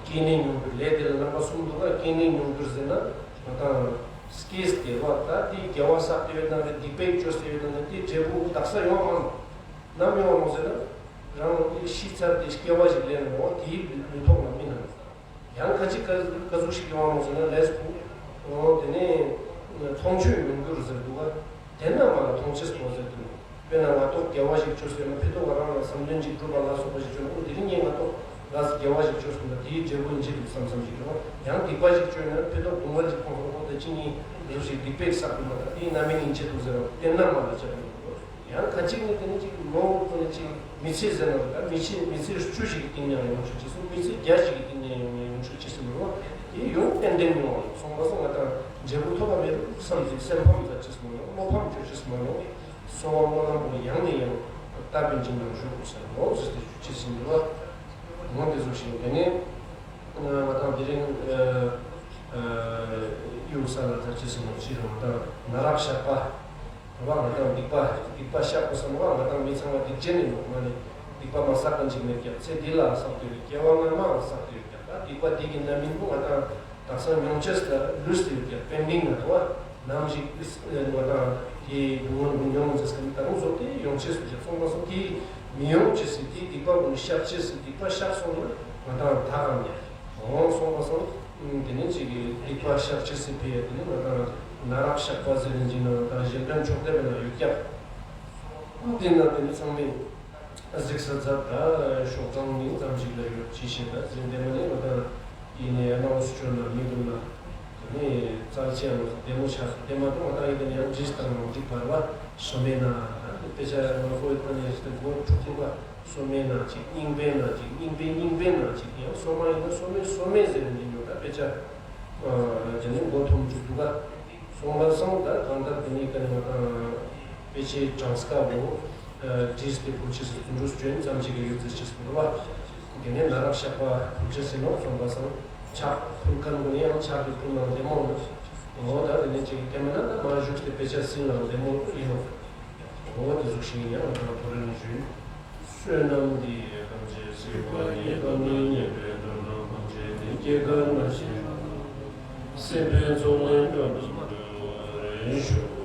སྐྱེ་གནས་མྱོང་འགྱུར། ལས་དེ་ལ་རྣམ་པ་གསུམ་འདུག་ག་སྐྱེ་གནས་མྱོང་འགྱུར་ཟེར་ན་ང་དང་སྐྱེས་དེ་བ་ད་དེ་དགེ་བ་བསགས་ཏེ་ཡོད་ན་རེད། སྡིག་པའི་བཅོས་ཏེ་ཡོད་ན་རེད། དེ་འབྲས་བུ་དག་ས་ཡོང་བ་མ་ནམ་ཡོང་བ་མ་ཟེར་ན་རང་ཤི་ཚར་ཏེ་སྐྱེ་བ་ཞིག་ལེན་ནོ། དེའི་ལུས་ཐོག་ལ་མི་ན། ཡང་ཁ་ཅིག་ག་ག་ཟུག་ཞིག་ཡོང་བ་ཟེར་ན་ལས་ཁུངས་དེ་ནས་མཐོང་ཆོས་མྱོང་འགྱུར་ཟེར་འདུག་ག་དེ་ན་མ་ལ་མཐོང་ཆོས་པོ་ཟེར་འདུག་དཔེར་ན་ང་ཏོག་དགེ་བ་ཞིག་བཅོས་ཟེར་ན་ཕི་ཏོག་ག་རང་ལ་བསམ་དོན་ཅིག་འགྲུབ་པ་ལ་སོགས་པ་ཞིག་བཅོས་ན་འོ་དེ་རིང་ངས་ང་ཏོག་ལ་དགེ་བ་ཞིག་བཅོས་ཟེར་ན་དེའི་འབྲས་བུ་འཇིག་འདུག་བསམ་བསམ་ཞིག་ཡོང་། ཡང་སྡིག་པ་ཞིག་བཅོས་ན་ཕི་ཏོག་དུང་བ་ཞིག་ཁོང་ཁོང་ཁོང་དེ་ཅི་ཉིད་འདུག་ཞིག་སྡིག་པའི་བསགས་འདུག་མ་ད་དེའི་རྣམ་སྨིན་ཡིན་ཆེད་འདུག་ཟེར་བ་དེ་ན་མ་ལ་བཅོས་འདུག་ཡང་ཁ་ཅིག་ནི་དེ་ནི་ཅིག་ལོ་ཁོ་ནི་ཅིག་མི་ཚེ་ཟེར་ན་ད་མི་ཚེ་མི་ཚེ་བཅུ་ཞིག་གི་སྟེང་ནས་ཡོང་ཆོག་ཅེས་སོ། མི་ཚེ་བརྒྱ་ཞིག་གི་སྟེང་ནས་ཡོང་ཡོང་ཆོག་ཅེས་སོ། མི་རོ་དེ་ཡོང་ཏན་ཏན་ཡོང་བ་སོང་པ་སོང་ང་དང་འབྲས་བུ་ཐོབ་པ་མེད་རུང་བསམ་ཅིག་སེམས་ཕམ་ཟ་ཅེས་མ་རུང་། བློ་ཕམ་ཆོག་ཅེས་མ་རུང་། གསོལ་བ་སྨོན་ལམ་པོ་ཡང་ནས་ཡང་དག་པའི་འཇིགས་སྣང་ཞུ་དགོས་ཟེར་ནོ་ཟེར་ཏེ་ཞུ་ཅེས་ཟིན་འདུག་བ། ངོ་དེ་ཚོ་ཞིག་དེ་ནས་ང་དང་དེ་རིང་གཡུག་ས་ལ་ད་ཅེས་ཟིན་ནོ་ཅི་རུང་ད་ན་རབ་ཞགས་པ། བ་ང་དང་སྡིག་པ་སྡིག་པ་བཤགས་དགོས་བསམ་བ་ང་དང་མི་ཚང་མ་སྡིག་ཅན་ཡིན་ནོ། ང་ནི་སྡིག་པ་མ་བསགས་མཁན་ཅིག་མེད་ཀྱང་ཚེ་འདི་ལ་བསགས་ཏེ་ཡོད། སྐྱེ་བ་སྔ་མ་ལ་བསགས་ཏེ་ཡོད་ཀྱང་ད་སྡིག་པ་འདི་གི་རྣམ་སྨིན་པོ་ང་དང་དག་ས་མྱོང་ཆེས་ལ་ལུས་ཏེ་ཡོད་ཀྱང་པེན་ཌིང་ན་རེད་བ། ནམ་ཞིག་ང་དང་དེ་སྡུག་བསྔལ་མི་མྱོང་ཟེར་སྐད་ད་རུང་བཟོ་དེ་ཡོང་ཆེས་སུ་བྱས་སོང་པ་སོང་དེ་མི་ཡོང་ཆེས་སི་དེ་སྡིག་པ་ཀུན་བཤགས་ཆེས་སི་སྡིག་པ་བཤགས་སོང་ན་ང་དང་ད་གང་ནས་འོང་སོང་པ་སོང་། དེ་ནས་ཅིག་གིས་སྡིག་པ་བཤགས་ཅེས་སི་ཕི་ཡ་དེ་ནི་ང་དང་ན་རབ་བཤགས་པ་ཟེར་ནས་འཇིགས་སྣང་དང་གཞན་དོན་མཆོག་ལྡན་པའི་ནང་ཡོད་ཀྱང་། དེ་ན་དེ་ནི་ཚང་མས་གཟིགས་ས་ཚར་ད་ཤོག་གྲངས་ཉུང་ཙམ་ཞིག་ལ་ཡོད་ཅི་ཤེས་ད་ཟིན་དེ་མ་ནི་ང་དང་ཡིན་ནའི་ཨ་ནའོ་སི་ཆོས་ན་མི་འདུག་ན་དེ་ནི་ཙལ་ཆེ་ཡང་བདེ་མོ་ཆགས་དེ་མ་གཏོགས་ང་དང་ཡིན་དེ་ནི་ཡང་བྲིས་དང་ནང་བྲིས་བར་བ་སོ་མེད་ན་དཔེ་ཆ་ང་ཁོའི་ཐོག་ནས་ཞིག་ད་མགོ་འཁྲུག་འཁྲུག་པ། སོ་མའི་ནང་གཅིག་སྙིང་པའི་ནང་གཅིག་སྙིང་པའི་སྙིང་པའི་ནང་གཅིག་ཡང་སོ་མ་ཡིན་ན་སོ་མའི་སོ་མའི་ཟེར་ནས་འདི་ཉོ་ད་དཔེ་ཆ་དེ་ནི་མགོ་འཐོམ་འཇུག་འདུག་ག་སོང་བར་སོང་ད་གང་ལྟར་དེ་ནི་ཀ་ནི་ང་དང་དཔེ་ཆའི་གྲངས་ཀ་བོ་བྲིས་ཏེ་ཕུལ་ཆེས་སུ་དུ་འགྲོ་སྐྱོན་ཙམ་ཞིག་གི་ཡོད་ཚེ་ཆེས་སུ་འགྲོ་བ། དེ་ནས་ན་རབ་བཤགས་པ་ཕུལ་ཆེས་སུ་ནོ་སོང་བར་སོང་ཕྱག་ཕུལ་མཁན་གུན་ནི་ཡང་ཕྱག་གི་ཕུལ་ནང་བདེ་མོ་ནོ། འོ་ད་དེ་ནི་ཅིག་དེ་མིན་ན་ད་མ་བཞུགས་ཏེ་དཔེ་ཆ་སྲིད་ནང་བདེ་མོ་ཡིན་ནོ། འོ་དེ་ཚོ་ཞིག་ཡང་ང་དང་ཐོ་རེ་ནས་ཞུས། བསོད་ནམས་འདི་ཡིས་ཐམས་ཅད་གཟིགས་པ་ཉིད། ཐོབ་ནས་ཉེས་པའི་དགྲ་རྣམས་ཕམ་བྱས་ཏེ། སྐྱེ་རྒ་ན་འཆིའི་སྲིད་པའི་མཚོ་ལས་འགྲོ་རྣམས་སྒྲོལ་བར་ཤོག།